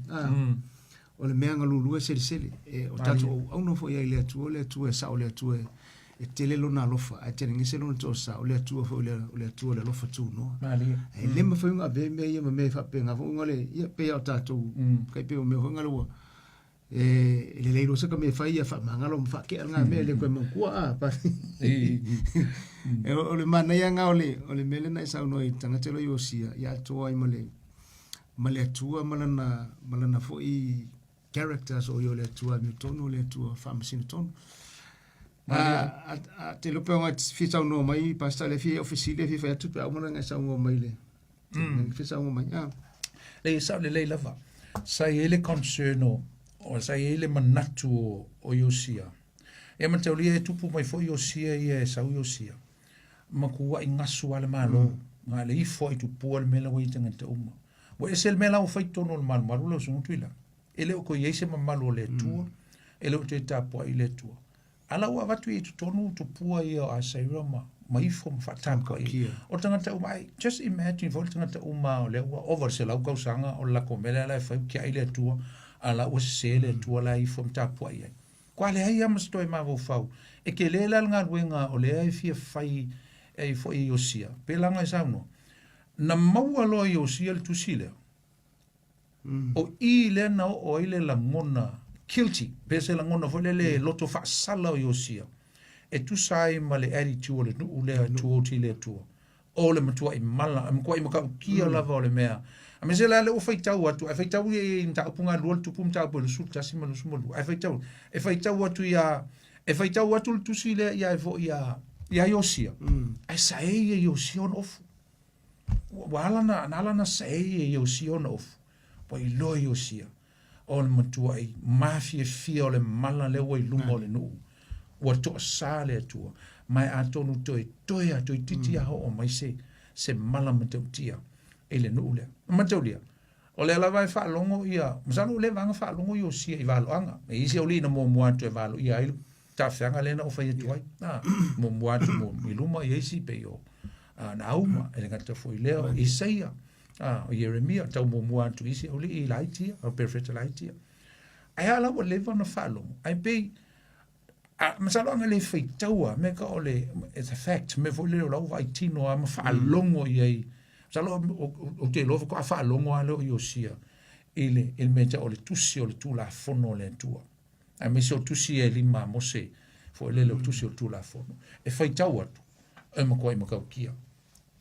O le mea galulue selesele. E, o tatou auauna foi ai i le Atua, o le Atua e sao, o le Atua e, e tele lona alofa, ae telegese lona toasa, o le Atua foi o le, o le Atua o le alofa tunoa. Malie. E le mafai ona avea mea ia ma mea faapena foi ona le, ia, pei lava o tatou, kai pei o mea foi na le ua, e, e lelei loa se ka mea fai ia faamagalo ma faatea lena mea e le toe manatua, a, pa. E, o le manaia lena o le, o le mea lea na e saunoa i le tagata lea o Iosia, ia atoa ai ma le, ma le Atua ma lana, ma lana foi character so o le Atua amiotonu, o le Atua faamasino tonu. A, a, a te lope o fia saunoa mai, Pastor, le fia o fesili, fia fai atu pe au mana ngai saunoa mai le. Fia saunoa mai. Ah. Lei, sao lelei lava. Sa i ai le concern o, o sa i ai le manatu o, o Iosia. E mataulia e tupu mai foi Iosia ia e sau Iosia. Matua'i gasu a le Malo, na le ifo a i tupua le mea la ua i ai tagata uma. Ua ese le mea la ua fai i totonu o le malumalu lau Susuga Tuilagi. E le o toe i ai se mamalu o le Atua, e le o toe tapuai le Atua. A la ua avatu i ai i totonu tupua ia o Asaira ma, ma ifo ma faatapuai ai. O tagata uma, ai, just imagine foi le tagata uma o lea ua ova i le 100 tausaga o le latou mea lea la e fai, ua tiai le Atua, a la ua sese le Atua la e ifo ma tapuai ai. Kua leai lava ma se toe mafaufau. E tele la le galuega o lea e fia fai ai foi e Iosia, pela na e saunoa. Na maua loa e Iosia le tusi lea, o i lea na oo ai le lagona guilty, pe se lagona foi lele loto faasala o Iosia, e tusa ai ma le attitude o le nuu lea towards i le Atua. O le matua'i mala, e matua'i matautia lava o le mea. Aemaise la lea ua faitau atu, ae faitau ia i mataupu galua le tupu mataupu e 21 ma 22. Ae faitau, e faitau atu ia, e faitau atu le tusi lea ia foi ia, ia Iosia. Ae saei e Iosia ona ofu. Ua ala na, na ala na saei e Iosia ona ofu. Ua iloa e Iosia. O le matuaʻi mafiafia o le mala lea ua i luma o le nuu, ua toasā le Atua, ma e atonu toetoe a toeitiiti a oo mai se, se mala matautia i le nuu lea. Mataulia, o lea lava e faalogo ia, masalo ua leva lava ona faalogo Iosia i valoaga. E i ai isi aualii na muamua atu e valoia ai le tafeaga lea na ou fai atu ai. A, muamua atu mo i luma ia isi pei o Nauma, e le gata foi i lea, o Isaia, a, o Ieremia, tau muamua atu i isi aualii laiti ia, o perofeta laiti ia. Ae a la ua leva ona faalogo, ae pei, a, masalo ana le faitaua, mea ka o le, it's a fact, mea foi lele o lau vaai tino lava ma faalogo i ai. Masalo ou te iloa faatoa faalogo lava lea o Iosia i le, i le mea tau o le tusi o le Tulafono a le Atua. Aemaise o tusi ia e lima a Mose, foi lele o tusi o le Tulafono. E faitau atu, e matuai matautia.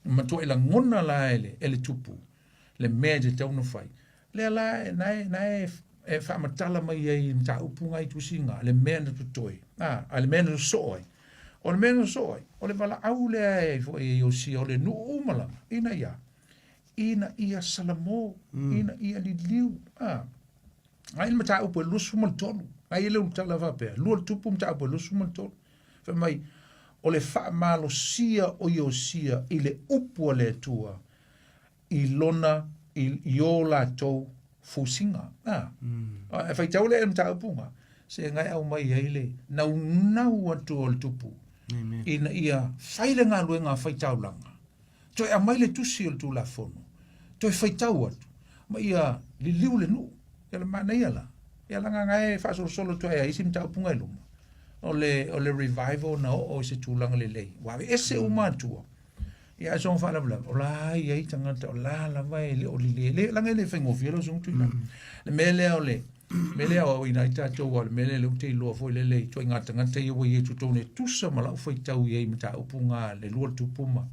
E matuai lagona la e le, e le tupu le mea e tatau ona fai. Lea la e, na e, na e, e faamatala mai ai i mataupu nga i tusiga, le mea na totoe, a, a le mea na sosoo ai. O le mea na sosoo ai, o le valaau lea e foi e Iosia o le nuu uma lava, ina ia, ina ia salamo, ina ia liliu, a. Ai le mataupu e 23. Ai e le ulutala faapea, lua le tupu mataupu e 23. Fai mai, o le faamalosia o Iosia i le upu a le Atua i lona, i, i o latou fusiga. A, mm. E faitau le mataupu nga, se ngai au mai ai le naunau atu o le tupu. Amen. Ina ia fai le galuega a faitaulaga. Toe aumai le tusi o le Tulafono, toe faitau atu, ma ia liliu le nuu. Ia le manaia la. Ia leaga na e faasolosolo atu ai a isi mataupuga i luma. O le, o le revival na oo i se tulaga lelei. Ua aveese uma atua. Ia ae soona faalavelave, o la e i ai tagata, o la lava e le o lelei. Le, leaga e le faigofie lau susuga Tuilagi. Le mea lea o le, mea lea o aoaoina ai tatou, aua o le mea lea lea ou te iloa foi lele i ituaiga tagata ia ua i ai i totonu e tusa ma lau faitau i ai i mataupu ga le lua tupu ma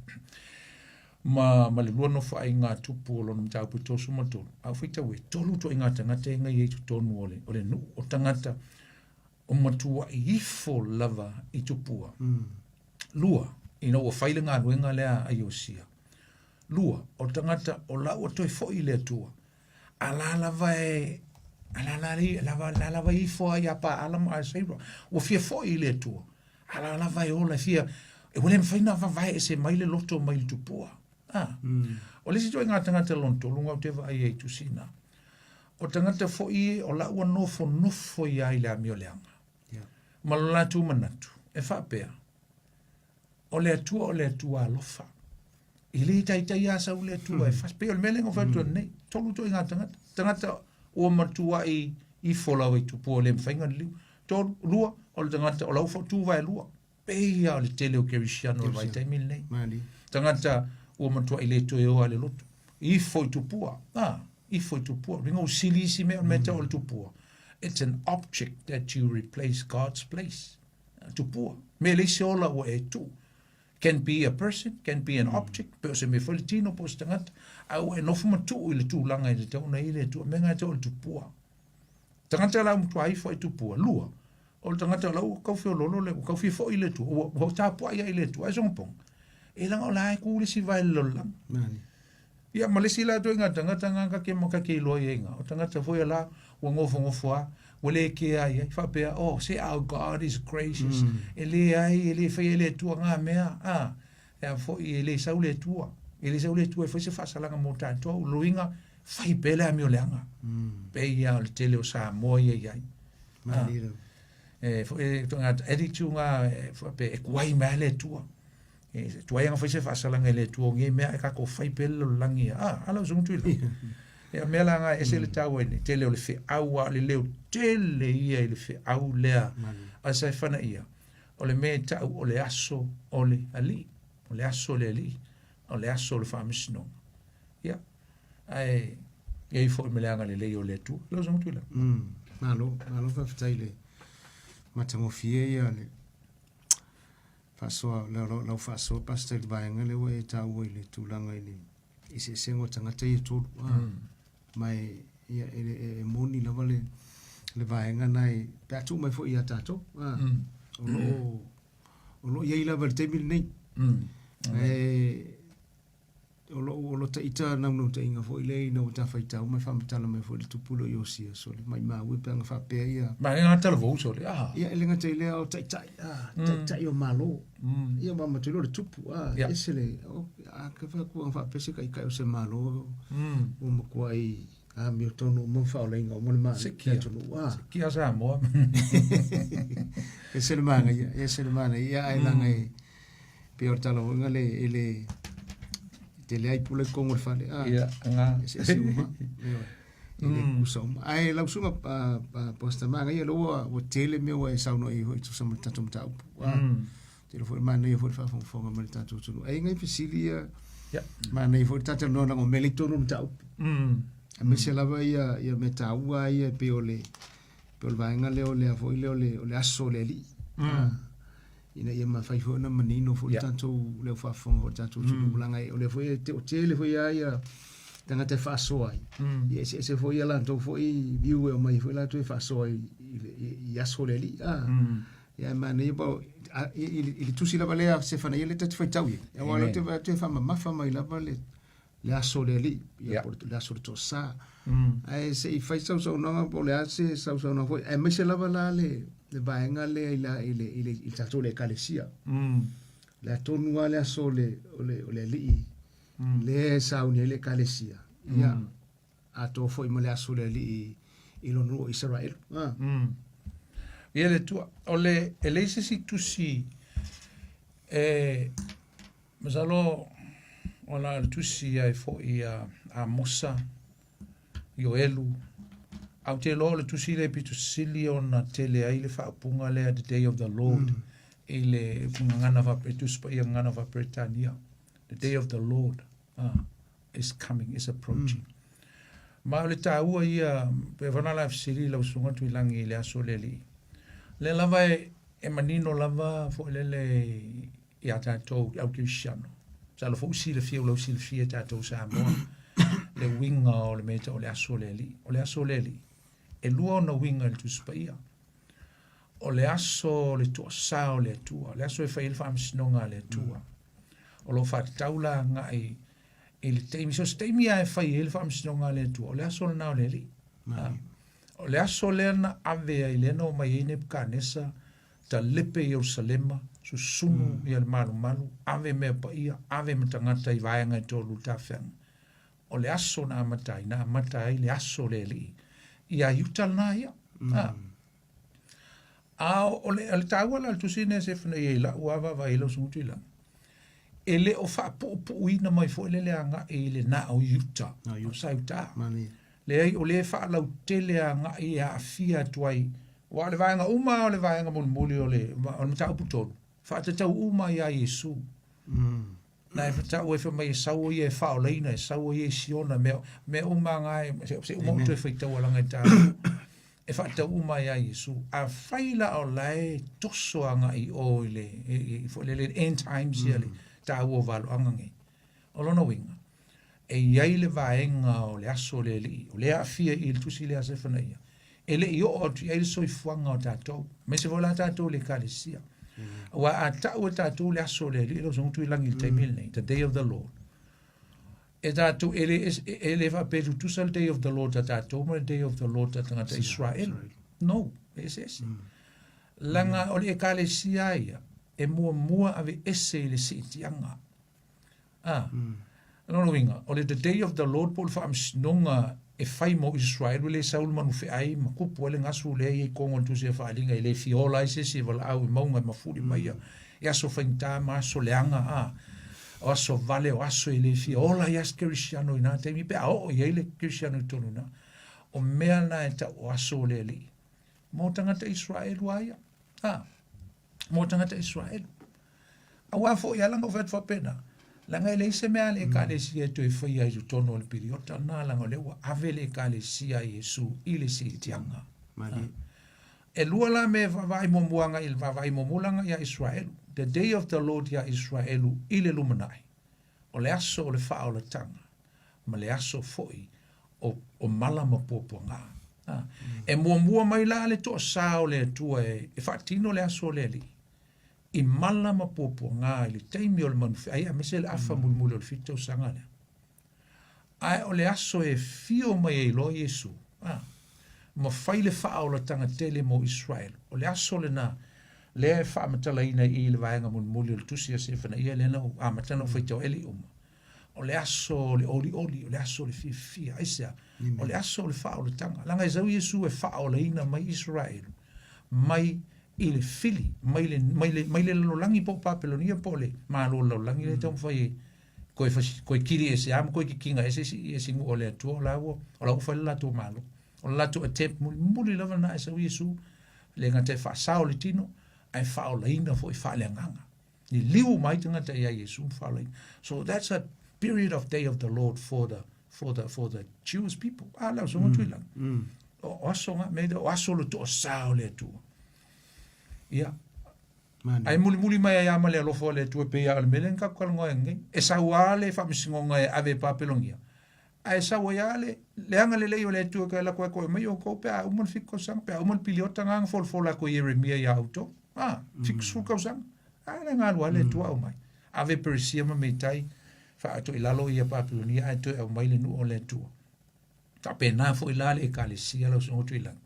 ma ma le lua nofoaiga tupu o lona mataupu e 33. A ou faitau e tolu ituaiga tagata ia na i ai i totonu o le o le nuu o tagata o matuai ifo lava i tupua. Lua, ina ua fai le galuega lea a Iosia. Lua, o tagata o la ua toe foi i le Atua. A la lava e a la la lava la lava ifo ai ia Paala ma Aseira. Ua fia foi i le Atua. A la lava e ola e fia e ua le mafai ona vavae ese mai le loto mai le tupua. A. O le isi ituaiga tagata lona tolu na ou te vaai ai i tusina. O tagata foi o la ua nofonofo ia i le amioleaga. Ma lo latou manatu e faapea, O le Atua o le Atua alofa. E le taitai lava sau le Atua e fasi. Pei o le mea lea na ou fai atu nei, tolu ituaiga tagata. Tagata ua matuai ifo lava i tupua le mafai ona liliu. Tolu, lua, o le tagata o la ua tu vaelua. Pei lava o le tele o kerisiano o le vaitaimi lenei. Tagata ua matuai le toe o lava i le lotu. Ifo i tupua. Ah, ifo i tupua. Ringa u sili isi mea o le mea tau o le tupua. It's an object that you replace God's place. Tupua. Mea leai se ola ua e tuu. Can be a person, can be an object, pe o se mea foi le tino po o se tagata, a ua e nofo ma tuu i le tulaga e tatau ona i ai le Atua. Mea na e tau o le tupua. Tagata la ua matua ifo ai tupua. Lua, o le tagata la ua tau feoloolo le, ua tau fia foi i le Atua, ua, ua tapuai ai i le Atua. Ai soga poga. E leaga o la e ku le isi vae i le lalolagi. Ia ma le isi la ituaiga tagata na ta te ma ta te iloa i ai na, o tagata foi la ua nofonofo lava, ua le kea i ai, faapea, oh, say our God is gracious. E leai, e le faia e le Atua na mea, a, e a foi, e le sau le Atua. E le sau le Atua e fai se faasalaga mo tatou. O lona uiga, fai pea le amioleaga. Pei lava o le tele o Samoa ia i ai. E foi e ituaiga attitude na, e faapea, e tuai mai lava le Atua. E tuai ana fai se faasalaga i le Atua o nei mea ae tatou fai pea le lalolagi ia. Ah, ala o se gutu i Ia mea la nga ese le taua i le tele o le feau a o le leo tele ia i le feau lea. A sa e whana ia, o le mea e tau o le aso o le alii. O le aso o le alii. O le aso o le faamasinoga. Ia, ae i ai foi ma le agalelei o le Atua. Lau Susuga Tuila. Malo, malo faafetai i le matagofie ia le Faasoa, lau faasoa Pastor i le vaega lea ua e taua i le tulaga i le eseesega o tagata ia e tolu. Ma e, ia, e, e, e moni lava le, le vaega na e, pe a tuu mai foi ia tatou. O lo o, o lo o i ai lava i le taimi lenei. E, O lou o lota ita naunautaiga foi lea ina ua ta faitau ma e faamatala mai foi le tupu lea o Iosia, sole, maimau e pe ana faapea ia. Ma e gata le vou sole, ah. Ia, e le gata i lea o taitai, ah, taitai o Malo. Ia, ma matou iloa o le tupu, ah, ese le, o, a ka fai atu ana faapea se taitai o se Malo, ua matuai amiotonu uma ma faaolaina uma le Malo, le atunuu, ah. Sikia Samoa. Ese le manaia, ese le manaia, ae leaga e, pei o le tala foi le e le tele ai pula i totonu o le fale a ia nga eseese uma ioe e le tutusa uma ae lau susuga Pastor manaia lea ua ua tele mea ua e saunoa i ai foi e tusa ma le tatou mataupu a tele foi manaia foi le faafogafoga mai le tatou atunuu ae i ai nai fesili ia manaia foi le ta talanoa leaga o mea lea i totonu o le mataupu aemaise lava ia ia mea taua ia e pei o le pei o le vaega lea o le a foi lea o le o le aso o le Alii ina ia mafai foi ona manino foi le tatou le au faafofoga foi le tatou atunuu leaga o lea foi e te o tele foi lava ia tagata e faasoa ai ia eseese foi ia latou foi view e aumai foi latou e faasoa i i aso o le Alii ia e manaia pa i le tusi lava lea Sefanaia lea ta te faitau i ai aua o lea te faamamafa mai lava le le aso o le Alii, ia po o le aso o le Toasa. Ae se i fai sau saunoaga po o le a se sausaunoaga foi, aemaise lava la le, le vaega lea i, la, i, le, i, le, i le tatou le Ekalesia. Le a tonu lava le aso o le, o le, o le Alii, lea e sauni ai le Ekalesia. Ia, atoa foi ma le aso o le Alii i lona nuu o Isaraelu. Ah. Ia le Atua, o le, e leai se isi tusi e Masalo o la le tusi ai foi a Amosa, Ioelu, a ou te iloa o le tusi lea e pito sili ona tele ai le faaupuga lea the day of the Lord i le gagana faapea, Tusi Paia gagana faa-Peretania. The day of the Lord is coming, is approaching. Ma o le taua ia, pe whana la fesili lau susuga Tuilagi i le aso le alii. Lea lava e, e manino lava foi lele iā tatou i au kerisiano. Masalo foi ua silafia, ua lausilafia e tatou Samoa le uiga o le mea e tau o le aso o le Alii. O le aso o le Alii, e lua ona uiga i le Tusi Paia. O le aso o le toasā o le Atua, o le aso e fai ai le faamasinoga a le Atua. O lo o faatatau la agai i le taimi, so o se taimi lava e fai ai le faamasinoga a le Atua, o le aso lena o le Alii. O le aso lea na ave ai, lea na omai ai Nepukanesa talepe Ierusalema, susunu ia le malumalu, ave mea paia, ave ma tagata i vaega e toalua tafeaga. O le aso na amata ai, na amata ai le aso o le Alii iā Iuta lena ia. A, a o le, o le taua la o le tusi lenei a Sefanaia i la'u lava vaavaai i lau susuga Tuilagi, e le o faapuupuuina mai foi lele agai i le na o Iuta, o sa Iuta. Leai, o lea e faalautele agai e aafia atu ai, aua o le vaega uma lava o le vaega mulimuli o le, o le mataupu tolu, faatatau uma iā Iesu. Na e tau ai fai mai e sau o ia e faaolaina, e sau o ia i Siona, mea, mea uma lava e, se, se uma o toe faitaua laga e tāua. E faatatau uma iā Iesu. Afai la o la e toso agai i o i le, i, i, foi lele, end times ia le taua o valoaga nei. O lona uiga, e i ai le vaega o le aso o le Alii, o lea e aafia i le tusi lea a Sefanaia, e le i oo atu i ai le soifuaga o tatou, aemaise foi la tatou i le Ekalesia. Aua a tau e tatou le aso o le Alii, lau Susuga Tuilagi i le taimi lenei, the day of the Lord, e tatou, e le, e le faapea e tutusa le day of the Lord a tatou ma le day of the Lord a tagata Israel. No, e eseese. Leaga o le Ekalesia ia, e muamua aveese i le siitiaga. A. Lona uiga, o le the day of the Lord po o le faamasinoga e fai mo Israel e le sau le manufeai ma kupu ai le gasu lea e i ai kogo o le Tusi a Faaaliga e le fia ola ai se isi e valaau i mauga e mafuli mai ia i aso faigata ma aso leaga a o aso vale o aso e le fia ola ai se Kerisiano i na taimi pe a oo i ai le Kerisiano i totonu i ina. O mea na e tau o aso o le Alii mo tagata Israel a ia. A. Mo tagata Israel. Aua foi ala na ou fai atu faapena, leaga e leai se mea a le Ekalesia e toe faia i totonu o le piriota lena, leaga o lea ua ave le Ekalesia a Iesu i le siitiaga. E lua la mea e vaavaai muamua agai i le vaavaai muamua la agai ia Israelu, the day of the Lord ia Israelu i le lumanai, o le aso o le faaolataga, ma le aso foi o, o mala ma puapuaga. E muamua mai la le toasā o le Atua e, e faatino le aso o le Alii, i mala ma puapuaga i le taimi o le manufeai aemaise le afa mulimuli o le 7 tausaga lea. Ae o le aso e fio mai ai loa Iesu, a, ma fai le faaolataga tele mo Israel, o le aso lena lea e faamatalaina i i le vaega mulimuli o le tusi a Sefanaia lea na ou amata ona ou faitau ai le iuma. O le aso o le olioli, o le aso o le fiafia. Aisea? O le aso o le faaolataga. Leaga e sau Iesu e faaolaina mai Israel mai i le fili, mai le, mai le, mai le lalolagi po o Papelonia po o le malo o le lalolagi lea e taumafai e koe, koe kili ese a ma koe kikiga ese isi, isi nu'u o le Atua o la ua, o la ua fai le latou malo. O le latou attempt mulimuli lava lena e sau Iesu, le gata e faasao le tino, ae faaolaina foi faaleagaga. Liliu mai tagata ia Iesu ma faaolaina. So that's a period of day of the Lord for the for the for the Jewish people. A lau songa tui langa. O aso nga me o aso le toasā o le Atua. Ia. Ae mulimuli mai ai lava ma le alofa o le Atua e pei lava o le mea lea na tatou talanoa ai nei. E sau lava le faamasinoga e ave e Papelonia, ae sau ai lava le, le agalelei o le Atua e toe alu atu ai koe mai outou pe a uma le fitu tausaga, pe a uma le piliota lena na folafola atu e Ieremia ia outou. A, 70 tausaga. A lea na alu lava le Atua aumai. Ave Peresia ma Metai, faatoe i lalo ia Papelonia ae toe aumai le nuu o le Atua. Faapena foi la le Ekalesia lau Susuga Tuilagi.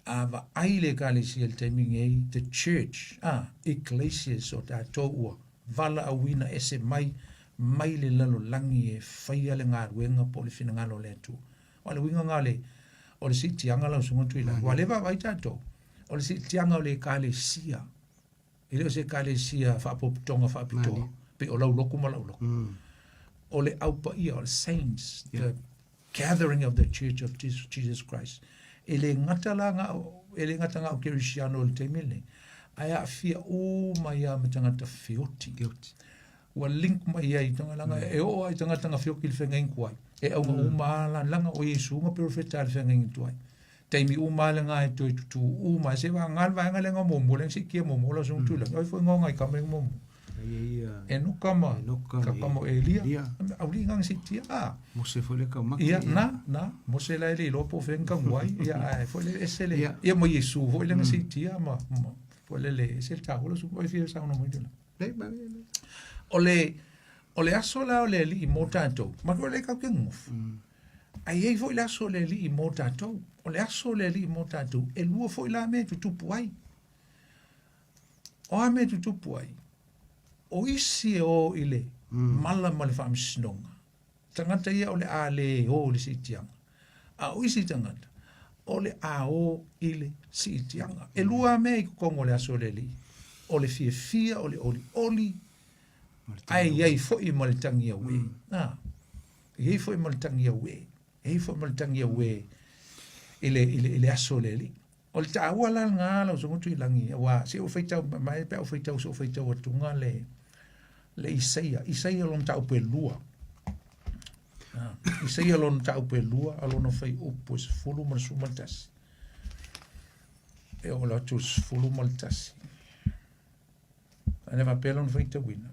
A vaai le Ekalesia i le taimi nei, the church, a, ecclesias o tatou ua valaauina ese mai, mai le lalolagi e faia le galuega po o le finagalo o le Atua. O le uiga lena o le, o le siitiaga lau Susuga Tuilagi. Ua le vaavaai tatou, o le siitiaga o le Ekalesia. E le o se ekalesia faapopotoga faapitoa, pei o lau lotu ma lau lotu. O le Au Paia, o le saints, the gathering of the church of Jesus Christ. E le gata la na o, e le gata na o kerisiano i le taimi lenei, ae aafia uma ai lava ma tagata feoti. Feoti. Ua link mai ai i tagata, leaga e oo lava i tagata na feoti i le feagaiga tuai. E auga uma lava la, leaga o Iesu na perofeta i le feagaiga tuai. Taimi uma lava lena e toe tutū uma ai se vagana le vaega lea na muamua lea na siitia muamua lau susuga Tuilagi. O ai foi na ona i kama lea na muamua? Enoka ma Enoka ma Elia. Auli'i na na siitia. Ah. Mose foi le taumate. Ia, na, na. Mose la e le iloa po o fea na tagu ai. Ia, ae foi le ese le. Ia ma Iesu foi lea na siitia ma, ma foi le le ese le taua lau susuga. Oi fia saunoa mai Tuilagi. O le, o le aso la o le Alii mo tatou, ma o le tatou te nonofo. Ae i ai foi le aso o le Alii mo tatou. O le aso o le Alii mo tatou, e lua foi la mea e tutupu ai. O a mea e tutupu ai? O isi e o i le mala ma le faamasinoga, tagata ia o le a le o i le siitiaga. A o isi tagata, o le a o i le siitiaga. E lua mea i totonu o le aso o le Alii, o le fiafia, o le olioli, ae i ai foi ma le tagi auē. A, e i ai foi ma le tagi auē, e i ai foi ma le tagi auē i le, i le, i le aso o le Alii. O le taua la lena lau Susuga Tuilagi, aua se i ou faitau mai pe a ou faitau se i ou faitau atuga le, le Isaia, Isaia lona mataupu e lua. Ah, Isaia lona mataupu e lua, a lona fuaiupu e 10 ma le 11. E oo atu i le 11. Ana faapea lona faitauina.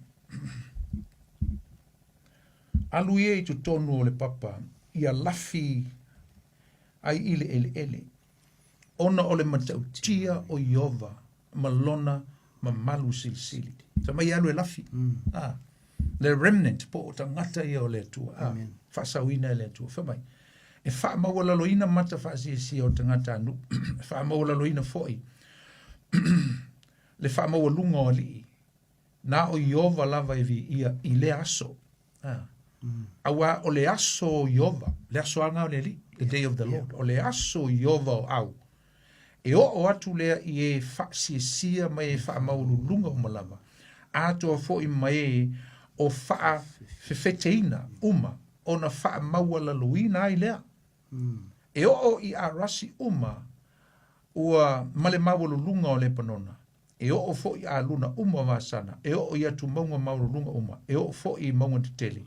Alu ia i totonu o le papa, ia lafi ai i le eleele, ona o le matautia o Ieova ma lona mamalu silisili. Fai mai e alu e lafi. Ah, le remnant po o tagata ia o le Atua. Ah, faasaoina e le Atua. Fai mai, e faamaualaloina mata faasiasia o tagata a nuu, e faamaualaloina foi le faamaualuga o alii, na o Ieova lava e viia i lea aso. Ah. Auā o le aso o Ieova, le aso lava lena o le Alii, the day of the Lord, o le aso o Ieova o au, e oo atu lea i e faasiasia ma e faamaualuluga uma lava, atoa foi ma e o faafefeteina uma ona faamaualaloina ai lea. E oo i Arasi uma ua ma le maualuluga o Lepanona, e oo foi i aluna uma o Vasana, e oo i atu mauga maualuluga uma, e oo foi i mauga tetele.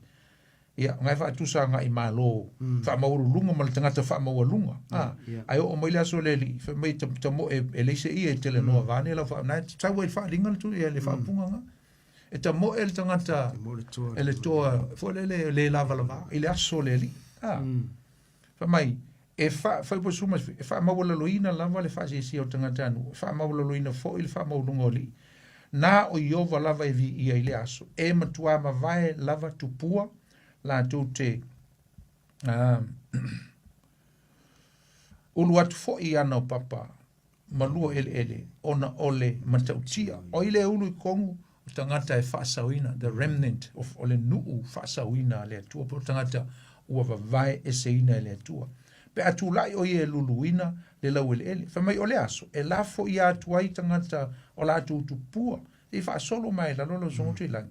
Ia, na e faatusa agai malo faamaualuluga ma le tagata faamaualuga. A, ae oo mai le aso o le Alii, fai mai tamoe e leai se ia e telenoa vaeane lau faa, na e sau ai i le faaaliga le tu, ia le faaupuga na. E tamoe le tagata e le toa foi lele e le lavalava i le aso o le Alii. A, fai mai, e fa, fai po suma, e faamaualaloina lava le faasiasia o tagata a nuu, e faamaualaloina foi le faamaualuga o alii. Na o Ieova lava e viia i le aso, e matua mavae lava tupua latou te. Ulu atu foi ana o papa malua eleele ona o le matautia. O ai lea e ulu i totonu? O tagata e faasaoina, the remnant of, o le nuu faasaoina a le Atua, po o tagata ua vavae eseina e le Atua. Pe a tulai o ia e luluina le laueleele, fai mai o le aso e lafo ia atu ai tagata o latou tupua, i faasolo mai lalo lau susuga Tuilagi.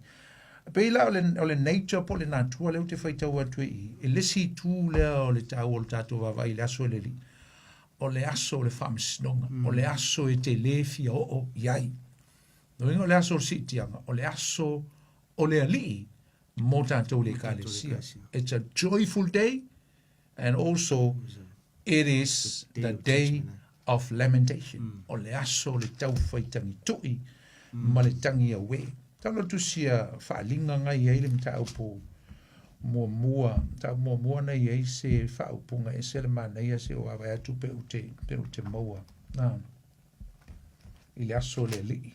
Pei la o le, o le nature po o le natura lea ou te faitau atu ai i, i le isi itu lea o le taua o le tatou vaavaai i le aso e le alii, o le aso o le faamasinoga, o le aso e te lē fia oo i ai. Lona uiga o le aso o le siitiaga, o le aso o le alii mo tatou le Ekalesia. It's a joyful day and also it is the day of lamentation. O le aso o le taufai tagitui ma le tagi auē. Tau tusi a faaaliga na i ai le mataupu muamua, mataupu muamua na i ai se faaupuga ese le manaia se o vaavaai atu pe ou te, pe ou te maua. Na, i le aso o le alii.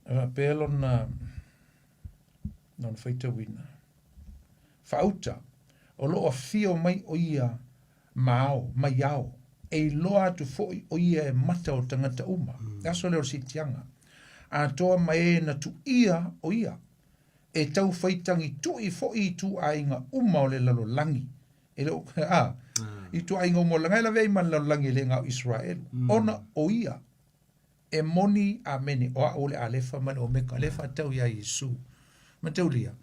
E faapea lona, lona faitauina. Faauta, o lo o afio mai o ia ma ao, mai ao, e iloa atu foi o ia e mata o tagata uma. Le aso lea o le siitiaga. Atoa ma e na tuia o ia, e tau faitagitui foi i ituaiga uma o le lalolagi. E le o, a, ituaiga uma o le lalolagi, e lavea ai ma le lalolagi e le na o Iseraelu, ona o ia E moni, amene, o a'u o le Alefa ma le Omeka, lea e faatatau iā Iesu. Mataulia,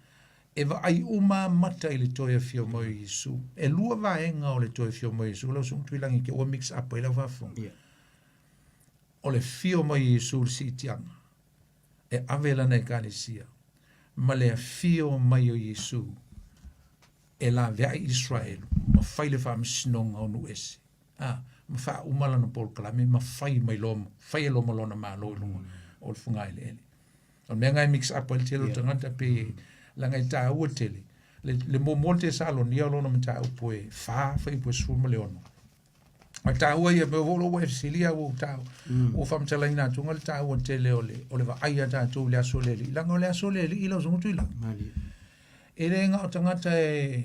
e vaai uma mata i le toe afio mai o Iesu. E lua vaega o le toe afio mai o Iesu, lau susuga Tuilagi te ua mix up ai lau faafofoga. Yeah. O le fio mai o Iesu i le siitiaga, e ave lana ekalesia, ma le afio mai o Iesu e laveai Israelu ma fai le faamasinoga o nuu ese. A, ma faauma lana polokalame ma fai mai loa, fai e loa ma lona malo i luga o le fogaeleele. O le mea lena e mix up ai le tele o tagata pe leaga e taua tele. Le, le muamua o le Tesalonia o lona mataupu e 4, fuaiupu e 16. A taua ia mea o lo ua e fesilia ua ou tau, ua faamatalaina atu le taua tele o le, o le vaai a tatou i le aso o le Alii. Leaga o le aso o le Alii lau susuga Tuilagi. Malie. E le na o tagata e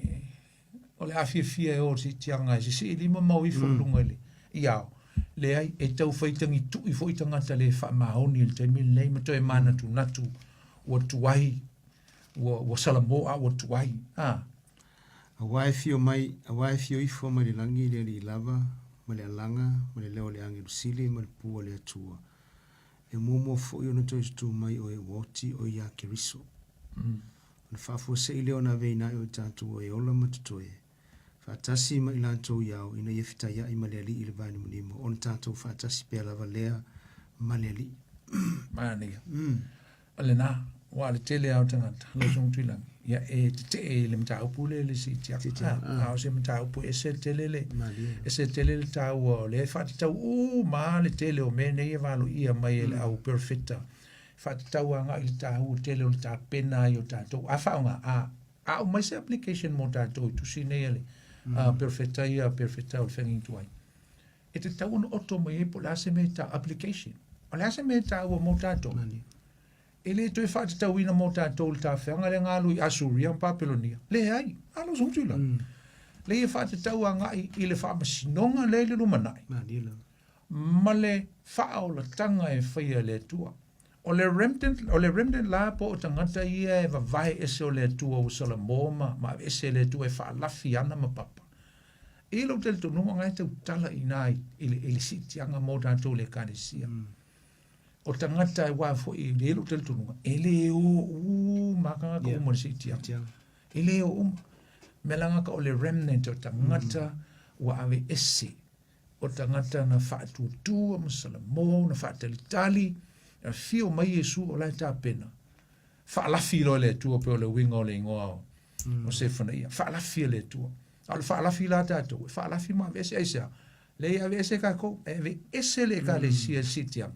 o le a fiafia e o i le siitiaga e sisii lima ma o ifo i luga i le i ao. Leai, e tau fai tagitui foi tagata le faamaoni i le taimi lenei ma toe manatunatu ua tuai, ua, ua salamo a ua tuai. A. Aua e fio mai, aua e fio ifo mai le lagi le alii lava, ma le alaga, ma le leo o le agelu sili, ma le pū a le Atua. E muamua foi ona toe tutū mai o e ua oti o ia Keriso. Ona faafuasei lea ona aveina ai o i tatou e ola ma totoe, faatasi ma i latou i ao, ina ia fetaiai ma le Alii i le vaanimonimo, ona tatou faatasi pea lava lea ma le Alii. Manaia. O lena, ua le tele lava o tagata, lau Susuga Tuilagi, ia e tetee i le mataupu lea i le siitiaga. A o se mataupu e ese tele le, ese tele le taua o lea e faatatau uma lava le tele o mea nei e valoia mai e le au perofeta faatatau agai i le taua tele o le tapena ai o tatou. A faaaoga, a, a aumai se application mo tatou i tusi nei a le perofeta ia, perofeta o le feagaiga tuai, e tatau ona oto mai ai po o le a se mea e ta application. O le a se mea e taua mo tatou? E le toe faatatauina mo tatou le tafeaga lea na alu i Asuria ma Papelonia. Leai, alo se utu i lalo. Leai e faatatau agai i le faamasinoga lea i le lumanai. Ma le faaolataga e faia e le Atua. O le remnant, o le remnant la po o tagata ia e vavae ese o le Atua ua salamo ma, ma aveese e le Atua e faalafi ana ma papa. E i lou talitonuga na e tautala i ina i, i, le, i le siitiaga mo tatou le ekalesia. O tagata e wā foi i le lou talitonuga, e le o uma tagata uma le siitiaga. E le o uma. Mea la ka o le remnant o tagata ua aveese o tagata na faatuatua ma salamo, na faatalitali, afio mai Iesu o la e tapena. Faalafi loa e le Atua pei o le uiga o le igoa o, o Sefanaia. Faalafi e le Atua. A o le faalafi la tatou, e faalafi ma aveese aisea? Leai e aveese tatou, e aveese le ekalesia i le siitiaga.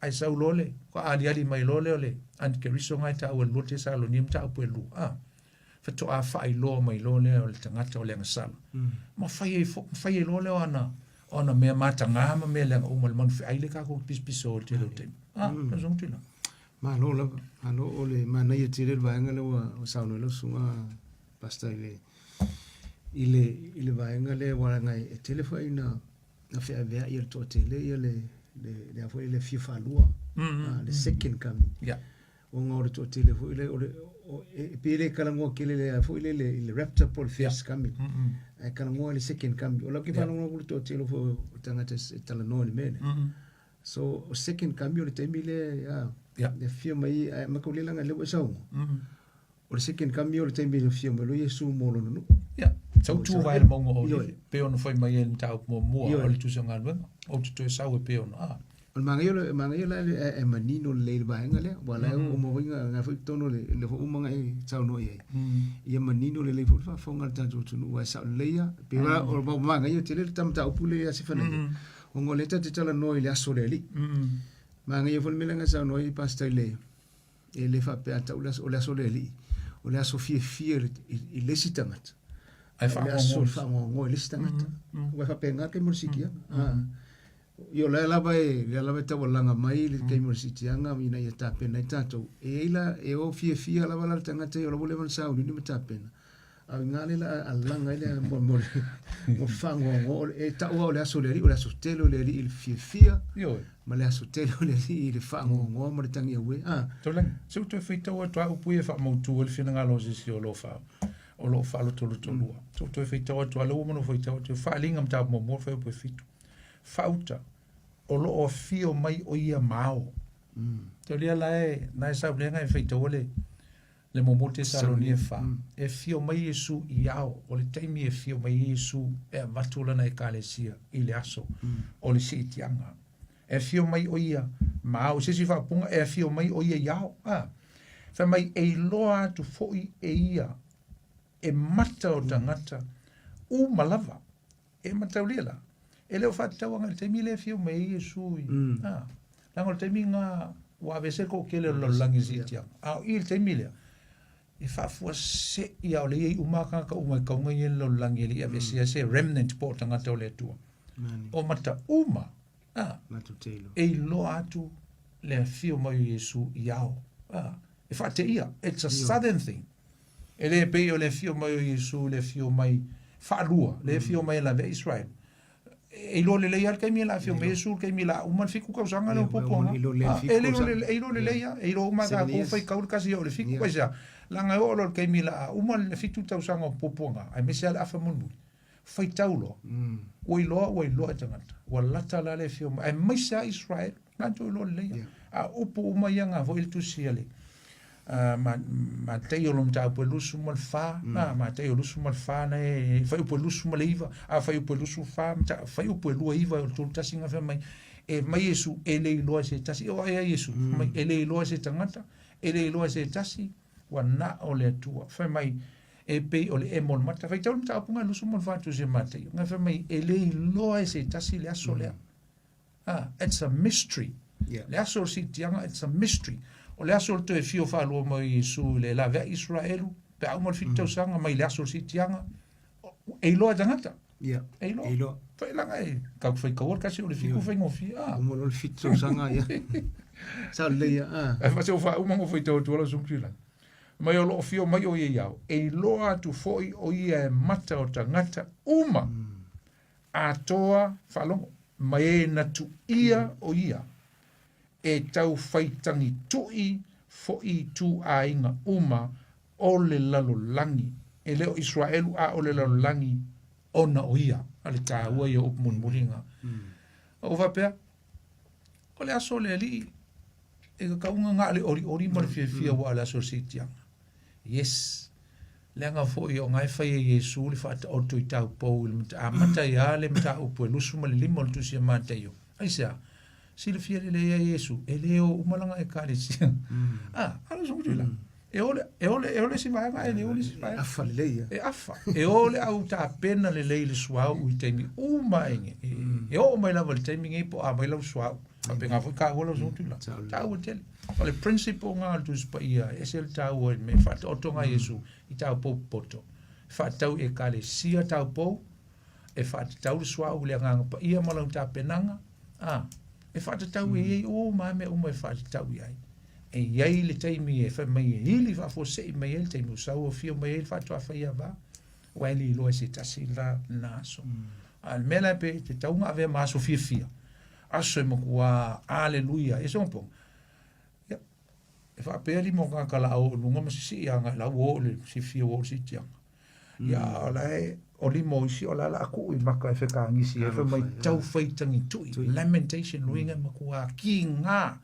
Ae sau loa le, aliali mai loa lea o le antikeriso na e taua e le lua Tesalonia mataupu e lua, a, faatoa faailoa mai loa lea o le tagata o le agasala. Ma fai ai fo, fai ai loa lea o ana, o ana mea mataga ma mea leaga uma, le manufeai lea tatou te pisopiso ai i le tele o taimi. A, mm. Malo lava, malo o le manaia tele le vaega lea ua saunoa ai lau susuga Pastor i le i le i le vaega lea aua leaga e tele foi ina na feaveai e le toatele ia le le le a foi le afio faalua, le second coming. Ona o le toatele foi lea o le e pei e le talanoa tele le foi lele i le rapture po o le first coming. Ae talanoa i le second coming. O lau ke faalogologo atu i le toatele foi o tagata e talanoa i le mea lea. So o second coming o le taimi lea e afio mai ai, ae mataulia leaga lea ua e saunoa. O le second coming o le taimi e afio mai loa Iesu mo lona nuu. Ia, sau tu vae le mauga o Olive, pei ona fai mai ai le mataupu muamua o le tusi o galuega, ou te toe sau e pei ona, a. O le manaia, o le manaia la e manino lelei le vaega lea, aua la e o maua na foi totonu o le foi uma na e saunoa i ai. Ia manino lelei foi le faafofoga a le tatou atunuu, aua e sao lelei lava. E pei o le manaia tele le ta mataupu lea ia Sefanaia, ona o lea ta te talanoa i le aso o le Alii. Manaia foi le mea lea na saunoa ai Pastor i le E le faapea a tau le aso, o le aso o le Alii, o le aso fiafia i le isi tagata. Ae O le aso faanoanoa i le isi tagata. Ua faapena le taimi o le siitiaga. Ia o lea lava e, lea lava e taualaga mai le taimi o le siitiaga ina ia tapena ai tatou. E i ai la, e o fiafia lava la le tagata ia o la ua leva ona sauniuni ma tapena. A o i ina lea la alaga ai le mo mo le faanoanoa, e tau lava o le aso o le Alii, o le aso tele o le Alii i le fiafia. Ioe. Ma le aso tele o le Alii i le faanoanoa ma le tagi auē. A. Taulagi, se ua toe faitau atu lava upu ia e faamautu ai le finagalo o se isi o lo o fa, o lo o faalotolotolua. Se ua toe faitau atu lava, lea ua uma ona ou faitau atu, Faaaliga Mataupu Muamua, Fuaiupu e 7. Faauta, o lo o afio mai o ia ma ao. Taulia la e, na e sau lea e faitaua le, Le muamua Tesalonia e 4, e afio mai Iesu i ao, o le taimi e afio mai ai Iesu e avatu lana Ekalesia i le aso o le siitiaga. E afio mai o ia ma ao, i se isi faaupuga, e afio mai o ia i ao. A, fai mai, e iloa atu foi e ia e mata o tagata uma lava. E mataulia la, e le o faatatau agai i le taimi lea e afio mai ai Iesu i, a, leaga o le taimi lena ua aveese le toatele o le lalolagi i le siitiaga. A o i i le taimi lea, e faafuasei lava o lea e i ai uma tagata uma e kauga i ai le lalolagi e le i aveesea se remnant po o tagata o le Atua. O mata uma, a, e iloa atu le afio mai o Iesu i ao. A, e faateia, it's a sudden thing. E le pei o le afio mai o Iesu i le afio mai faalua, le afio mai e lavea Israel. E iloa lelei lava le taimi e la afio mai Iesu, le taimi e la uma le fitu tausaga lea o puapuaga. E le iloa lelei lava, e iloa uma lava tatou faitau le tasi o le fitu, aisea? Leaga e oo loa i le taimi e la uma le fitu tausaga o puapuaga, aemaise lava le afa mulimuli, faitau loa, ua iloa, ua iloa e tagata, ua lata la le afio mai, aemaise lava Israel. Latou iloa lelei ia. A o upu uma ia nga foi le tusi a le Mataio lona mataupu e 24, na Mataio 24 na e fuaiupu e 29, a fuaiupu e 24, fuaiupu e 29 o le 31 nga fai mai, e mai Iesu e le iloa e se tasi. O ai a Iesu? Mai e le iloa e se tagata, e le iloa e se tasi, ua na o le Atua. Fai mai, e pei o le emo o le mata. Faitau le mataupu nga 24 tusi a Mataio. Nga fai mai, e le iloa e se tasi le aso lea. Ah, it's a mystery. Yeah. Le aso o le siitiaga, it's a mystery. O le aso o le toe fio faalua mai o Iesu i le laveai Israelu, pe a uma le fitu tausaga mai le aso o le siitiaga, e iloa e tagata. Yeah. E iloa. E iloa. Failaga e kau faitaua le kasi o le fitu faigofie. Ah. Uma loa le fitu tausaga, ia. Sao lelei ia. Ah. Ae fa se o faauma ngo faitau atu ala sung tila. Mai o loo fio mai o ia iau. E iloa atu foi o ia e mata o tagata uma. Atoa faalogo ma e na tuia o ia e tau faitagituʻi foʻi ituaiga uma o le lalolagi, e le o Iseraelu a o le lalolagi ona o ia. A le taua ia o upu mulimuli na. Ua faapea, o le aso o le Alii, e kakauga na o le olioli ma le fiafia ua o le aso o le siitiaga. Yes. Leaga foi o nga e fai e Iesu le faataoto i taupou i le amata ai a le mataupu e 25 o le Tusi a Mataio. Aisea? Silafia lelei ai Iesu, e le o uma lana Ekalesia. Ah, ala so tula. E ole, e ole, e ole si vaega, e le ole si vaega. Afa lelei ia. E afa. E o le au tapena lelei le suauu i taimi uma enge. E oo mai lava i le taimi nei po o a mai lau suauu. Faapena foi taua lau suauu tula. Taua tele. O le principle nga o le Tusi Paia, e ese le taua i le mea faataotoga a Iesu i taupou popoto. E faatatau i Ekalesia taupou, e faatatau le suauu i le Agaga Paia ma lau tapenaga, a, e faatatau e i ai uma lava mea uma e faatatau i ai. E i ai le taimi e fai mai e ili faafuasei mai ai le taimi ua sau afio mai ai le faatoa fai ava, aua e le iloa e se tasi la lena aso. A o le mea la pe tatau ona avea ma aso fiafia, aso e matua aleluia ai se mapoga. Ia, e faapea lima o tagata la o i luga ma sisii agai la ua oo i le fiafia ua oo i le siitiaga. Ia, o la e, o lima o isi o la e o le a tuu i maka e fekagisi ai, fai mai tau fai tagitui, lamentation, luiga e matua kiga.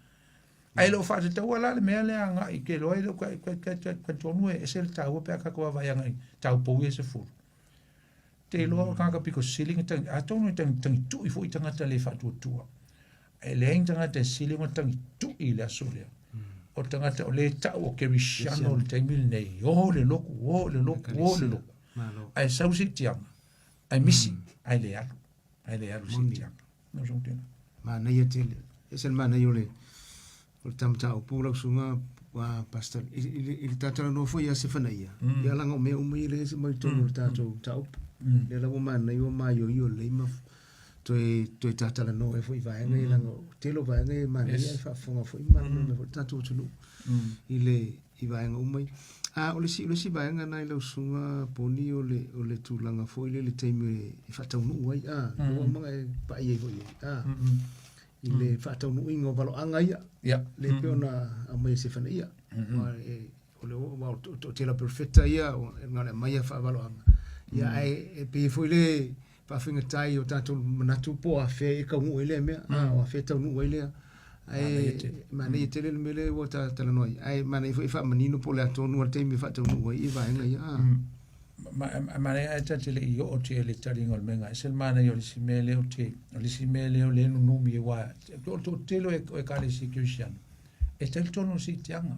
Ae le o faatataua la le mea lea agai ke loa le ka ka ka ka ka tonu e ese le taua pe a tatou vaavaai agai taupou ia se fulu. Te iloa o tagata pito sili na tangi, atonu e tangi, tangi tui foi tagata le faatuatua. E leai ni tagata e sili ona tangi tui i le aso lea. O tagata o le tau o kerisiano i le taimi lenei, o le lotu, o le lotu, o le lotu. Ae sau se tiaga, ae misi, ae le alu, ae le alu se tiaga. Manaia tele. Ese le manaia o le o le tamataupu lau susuga Pastor i, i, i le tatalanoa foi ia Sefanaia, mm. ia laga o mea uma ia le ese mai totonu o le tatou mataupu. Mm. Lea la ua manaia ua maioio lelei ma toe toe tatalanoa ai foi vaega ia laga o tele o vaega ia e manaia yes. e faafofoga foi ma mm. foi le tatou atunuu mm. i le i vaega uma ia. A o le isi o le isi vaega na i lau susuga Poni o le o le tulaga foi lele taimi e faataunuu ai a mm. ua maga e pa'i ai foi ai a mm -hmm. i le mm. faataunuuina o valoaga ia yeah. le mm. pei ona aumai e Sefanaia mm -hmm. e, o le o, o, tela perfecta ia o na le aumai faavaloaga ia mm. ae e pei foi le faafaigata i o tatou manatu po o afea e taunuu ai lea mea, a o afea e taunuu ai lea. Ae manaia tele le mea lea ua ta talanoa ai. Ae manaia foi e faamanino po o le a tonu lava le taimi e faataunuu ai i vaega ia. A. Manaia ae ta te le i oo te le taliga o le mea ese le manaia o le isi mea lea o te o le isi mea lea o le nunumi e wa o to tele o ekalesia kerisiano e talitonu i le siitiaga.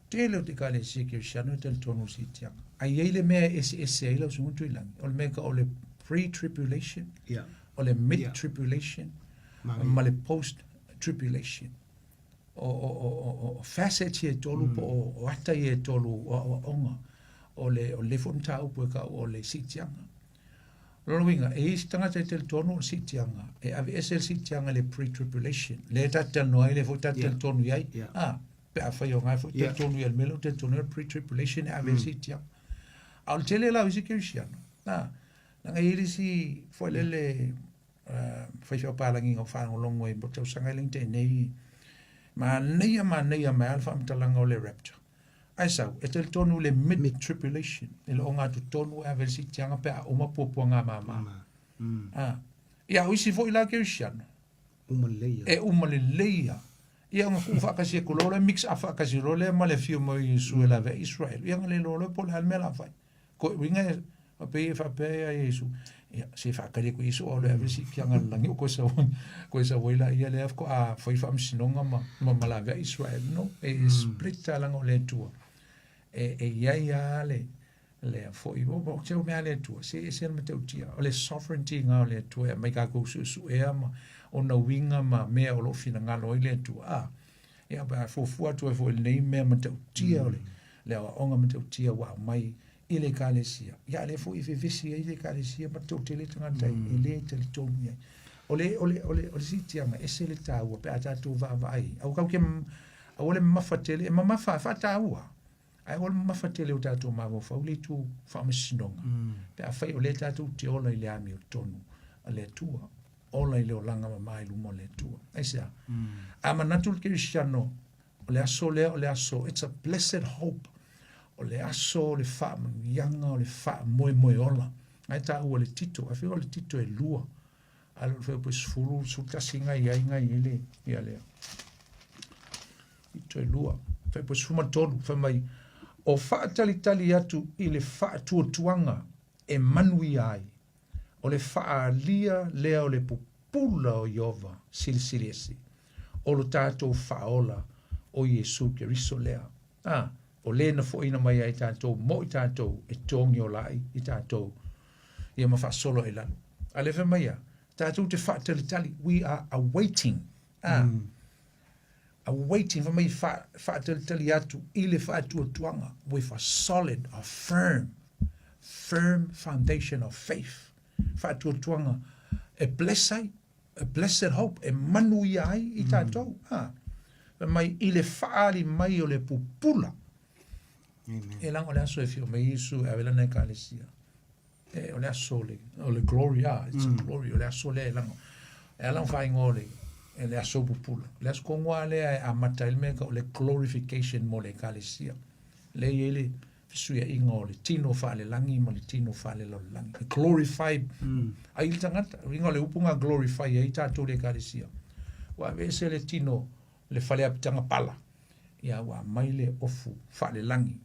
Tele o te ekalesia kerisiano e talitonu i le siitiaga. Ae i ai le mea e eseese ai lau Susuga Tuilagi, o le mea ka o le pre-tribulation, yeah. o le mid-tribulation, yeah. ma le post-tribulation. O, o, o, o, o facets ia e tolu mm. po o, o ata ia e tolu o aoaoga o le, o le foi mataupu e kau o le siitiaga. Lona uiga, e i ai se tagata e talitonu o le siitiaga, e aveese le siitiaga i le pre-tribulation, lea e ta te talanoa ai, lea foi ta te talitonu i ai, a, pe afai o lena foi talitonu i ai le mea lea ou te talitonu ai o le pre-tribulation e ave ai le siitiaga. A o le tele la o isi kerisiano, a, leaga e i ai le isi foi lele faifeau palagi na ou faalogologo ai mo tausaga lea na tea nei, manaia manaia mai lava le faamatalaga o le rapture. Ae sau, e talitonu le mid tribulation, e le ogatotonu e ave le siitiaga pe a uma puapuaga mama. Mm. Ah. Ia, o isi foi la kerisiano. Uma lelei ia. E uma lelei ia. Ia ona tuu faatasi atu loa lea, mix up faatasi loa lea ma le afio mai o Iesu e lave ai Israel. Ia ona le iloa loa po o le a le mea o le a fai. Ko uiga e faapea e faapea ia Iesu, ia se faatali atu Iesu o le ave le siitiaga i le lagi o koe sau koe sau ai laia lea faatoa fai faamasinoga ma ma ma lavea Israel. No, e mm. split lava leaga o le Atua. E e i ai lava le lea foi o o te mea le Atua, se ese le matautia. O le sovereignty nga o le Atua e aumai tatou suesuea ma ona uiga ma mea o lo o finagalo ai le Atua. Ah, Ia, pe a fuafua atu ai foi i lenei mea matautia o le, le aoaoga matautia ua aumai i le Ekalesia, ia a lea foi e vevesi ai le Ekalesia ma toatele tagata mm. e le talitonu i ai. O le, o le, o le, o le siitiaga, ese le taua pe a tatou vaavaai. Aua kau ke, aua le mamafa tele, e mamafa, e faataua. Ae aua le mamafa tele o tatou mafaufau le itu faamasinoga. Mm. Pe afai o lea tatou te ola i le amiotonu a le Atua. Ola i le olaga mama i luma o le Atua. Aisea? Mm. A manatu le Kerisiano, o le aso lea o le aso, it's a blessed hope. O le aso o le faamanuiaga, o le faamoemoe ola. Ae taua le Tito, a o le Tito e lua. A le fuaiupu e 10, 11 ngai ai ngai ai le, ia lea. Tito e lua, fuaiupu e 13, fai mai, o faatalitali atu i le faatuatuaga e manuia ai, o le faaalia lea o le pupula o Ieova Silisili Ese, o lo tatou Faaola o Iesu Keriso lea, a o le na foʻina mai ai tatou mo i tatou e togi ola ai i tatou ia ma faasolo ai lalo. A lea fai mai ia, tatou te faatalitali, we are awaiting, a, mm. awaiting, fai mai faatalitali atu i le faatuatuaga, with a solid, a firm, firm foundation of faith. Faatuatuaga e bless ai, a blessed hope, e manuia ai i tatou. Mm. Ah. Fai mai i le faaali mai o le pupula. E laga o le aso e afio mai Iesu e ave lana ekalesia. E, o le aso o le, o le glory, ah, it's a glory, o le aso lea e laga. E ala ona faaigoa o le, e le aso pupula. O le aso tonu lava lea e amata ai le mea o le glorification mo le ekalesia. Lea e i ai le fesuiaiga o le tino faalelagi ma le tino faalelalolagi. E glorify ai le tagata. O uiga o le upu lena glorify ai tatou le ekalesia. Ua aveese le tino le faleapitaga pala, ia ua aumai le ofu faalelagi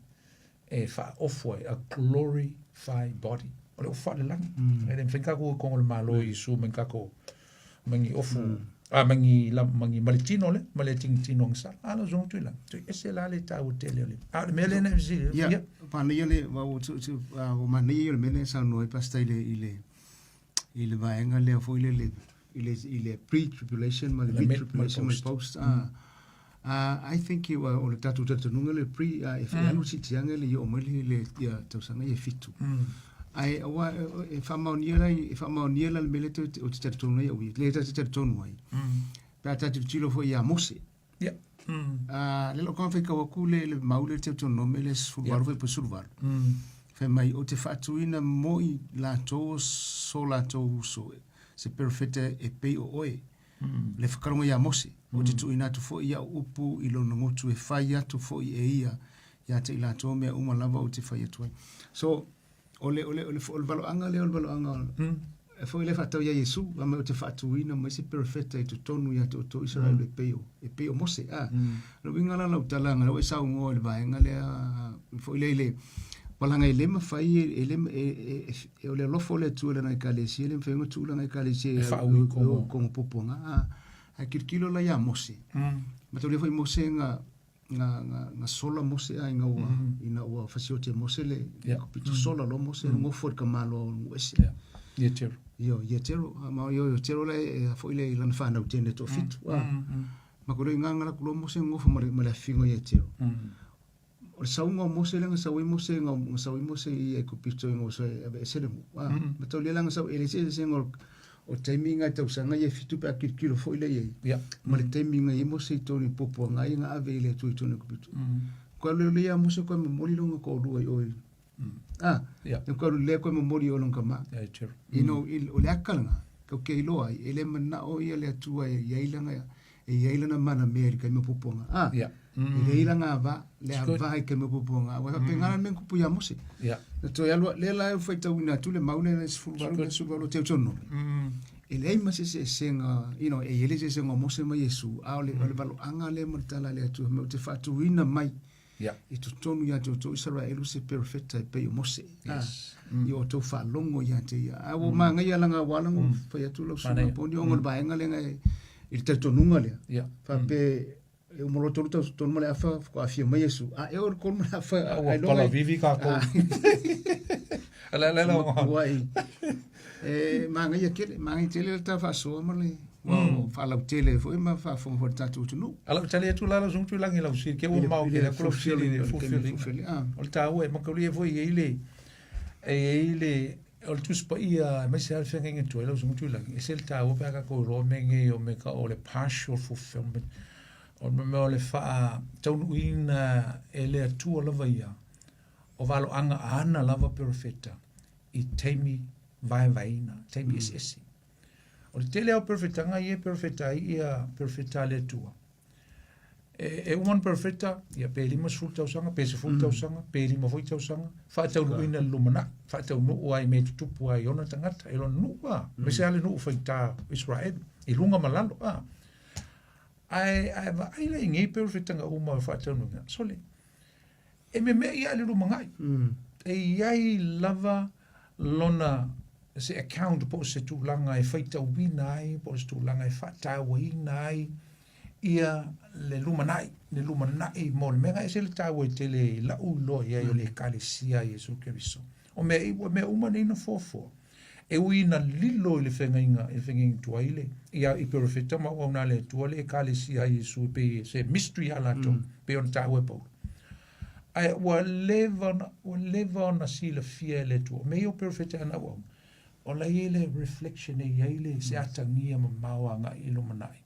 e faaofu ai, a glorified body. O le ofu faalelagi. E le mafai ona tatou o i totonu o le Malo o Iesu ma ni tatou ma ni ofu a ma ni ma ni ma le tino lea, ma le tinitino agasala. A lau Susuga Tuilagi, toe ese la le taua tele o le. A o le mea lea na e fesili ai, Ia, ia. manaia le, ua ua manaia ia o le mea lea e saunoa ai Pastor i le, i le, i le vaega lea foi lele i le, i le pre-tribulation ma le Le mid ma le mid-tribulation ma le post. post. Ah, ah, I think ua o le tatou talitonuga le pre, ah, e alu siitiaga e le i oo mai le, le ia tausaga ia e fitu. Ae aua e faamaonia la e faamaonia la le mea lea ou te talitonu ai au ia, lea ta te talitonu ai. Pe a ta tilotilo foi ia Mose. Ia. Ah, le lou faitau atu le le mau le Deuteronome le 18 foi po 18. Fai mai ou te faatuina mo i latou so latou uso se perofeta e pei o oe. Le whakarongo ia Mose, ou te tuuina atu foi i au upu i lona gutu e fai atu foi e ia ia te i latou mea uma lava ou te fai atu ai. So, o le, o le, o le, o le valoaga lea o le valoaga e foi le whaatau ia Iesu, a mai o te whaatuina mai se perofeta i totonu ia te outou Israel e pei o, e pei o Mose. A, le uiga la lau tala nga e saunoa i le vaega lea, foi le i le, walaga e le mafai e le e, e, e, o le alofa o le Atua i lana ekalesia, e le mafai ona tuu lana ekalesia E faaui kogo. kogo puapuaga. A, ae tilotilo la ia Mose. Mataulia foi Mose nga nga nga nga sola Mose a ina ua ina ua fasioti e Mose le Yeah. pito sola lo Mose mm. ngofo i ka malo o nu'u ese. Yeah. Ietero. Io Ietero, ma io Ietero le e foi le lana whanau tene to fitu. A. Ma ko le nganga la kulo Mose ngofo ma le ma le afiga Ietero. O le sauga o Mose lea na sau ai Mose na na sau ai Mose i Aikupito ina ua e aveese le nuu. A, mataulia la na sau e leai se eseesega o o taimi nga i tausaga ia e fitu pe a kilokilo foi lea i ai. Ma le taimi na i ai Mose i totonu i puapuaga ai na ave i le Atua i totonu i Aikupito. Koe alu lea ia Mose koe momoli lona toalua i o i a, koe alu lea koe momoli i o lona tama. You know, o le aka lena, tatou te iloa ai, e le manao ia le Atua e i ai lana e i ai lana malamea i le taimi o puapuaga. A, e leai lana ava, le ava i le taimi o puapuaga. Ua faapena la le mea na tupu ia Mose. Na toe alu, lea la e faitauina atu le mau lea 18 le 18 o Teutonomi. E leai ma se eseesega, you know, e i ai le eseesega o Mose ma Iesu, a o le, o le valoaga lea ma le tala a le Atua, fai mai ou te faatuina mai i totonu ia te outou Isaraelu se perofeta e pei o Mose. Yes. I o outou faalogo ia te ia. A ua manaia laga ua ala ona ou fai atu lau susuga Poni ona o le vaega lea i le talitonuga lea. Faapea e uma loa tolu tausaga tolu ma le afa faatoa afio mai Iesu. A e o le tolu ma le afa A ua palavivi tatou. Ala ala ala. Ua e manaia tele, manaia tele le ta faasoa ma le ua faalautele foi ma faafofoga foi le tatou atunuu. A lau tali atu la lau susuga Tuilagi i lau fesili, ke ua mau tele atu lau fesili i le fulfilling. O le taua e mataulia foi e i ai le, e i ai le, o le Tusi Paia aemaise lava le feagaiga tuai lau susuga Tuilagi, e ese le taua pe a tatou iloa mea nei o mea o le partial fulfillment, o le mea o le faataunuuina e le Atua lava ia o valoaga a ana lava perofeta i taimi vaevaeina, taimi eseese. O le tele lava o perofetaga ia e perofeta ai ia perofeta a le Atua, e, e uma ona perofeta, ia pe 50 tausaga, pe 10 tausaga, pe 5 foi tausaga, faataunuuina i le lumanai, faataunuu ai i mea e tutupu ai i ona tagata, i lona nuu, a, aemaise lava le nuu faita o Israeli, i luga ma lalo, a. Ae, ae vaai la i nei perofetaga uma e faataunuuina, sole, E memeʻi aʻe le lumanai. E i ai lava lona se account po o se tulaga e faitauina ai po o se tulaga e faatauaina ai ia le lumanai, le lumanai mo le mea na ese le taua tele i la'u iloa i ai o le Ekalesia a Iesu Keriso. O mea, o mea uma nei na fuafua, e ui ina lilo i le feagaiga, i le feagaiga tuai le, ia i perofeta ma auauna a le Atua le Ekalesia a Iesu e pei se mystery ia latou, pei ona taua e Paulo. Ae ua leva ona, ua leva ona silafia e le Atua. O mea ia o perofeta ana auauna, o la e i ai le reflection e i ai le, se atagia mamao agai i lumanai,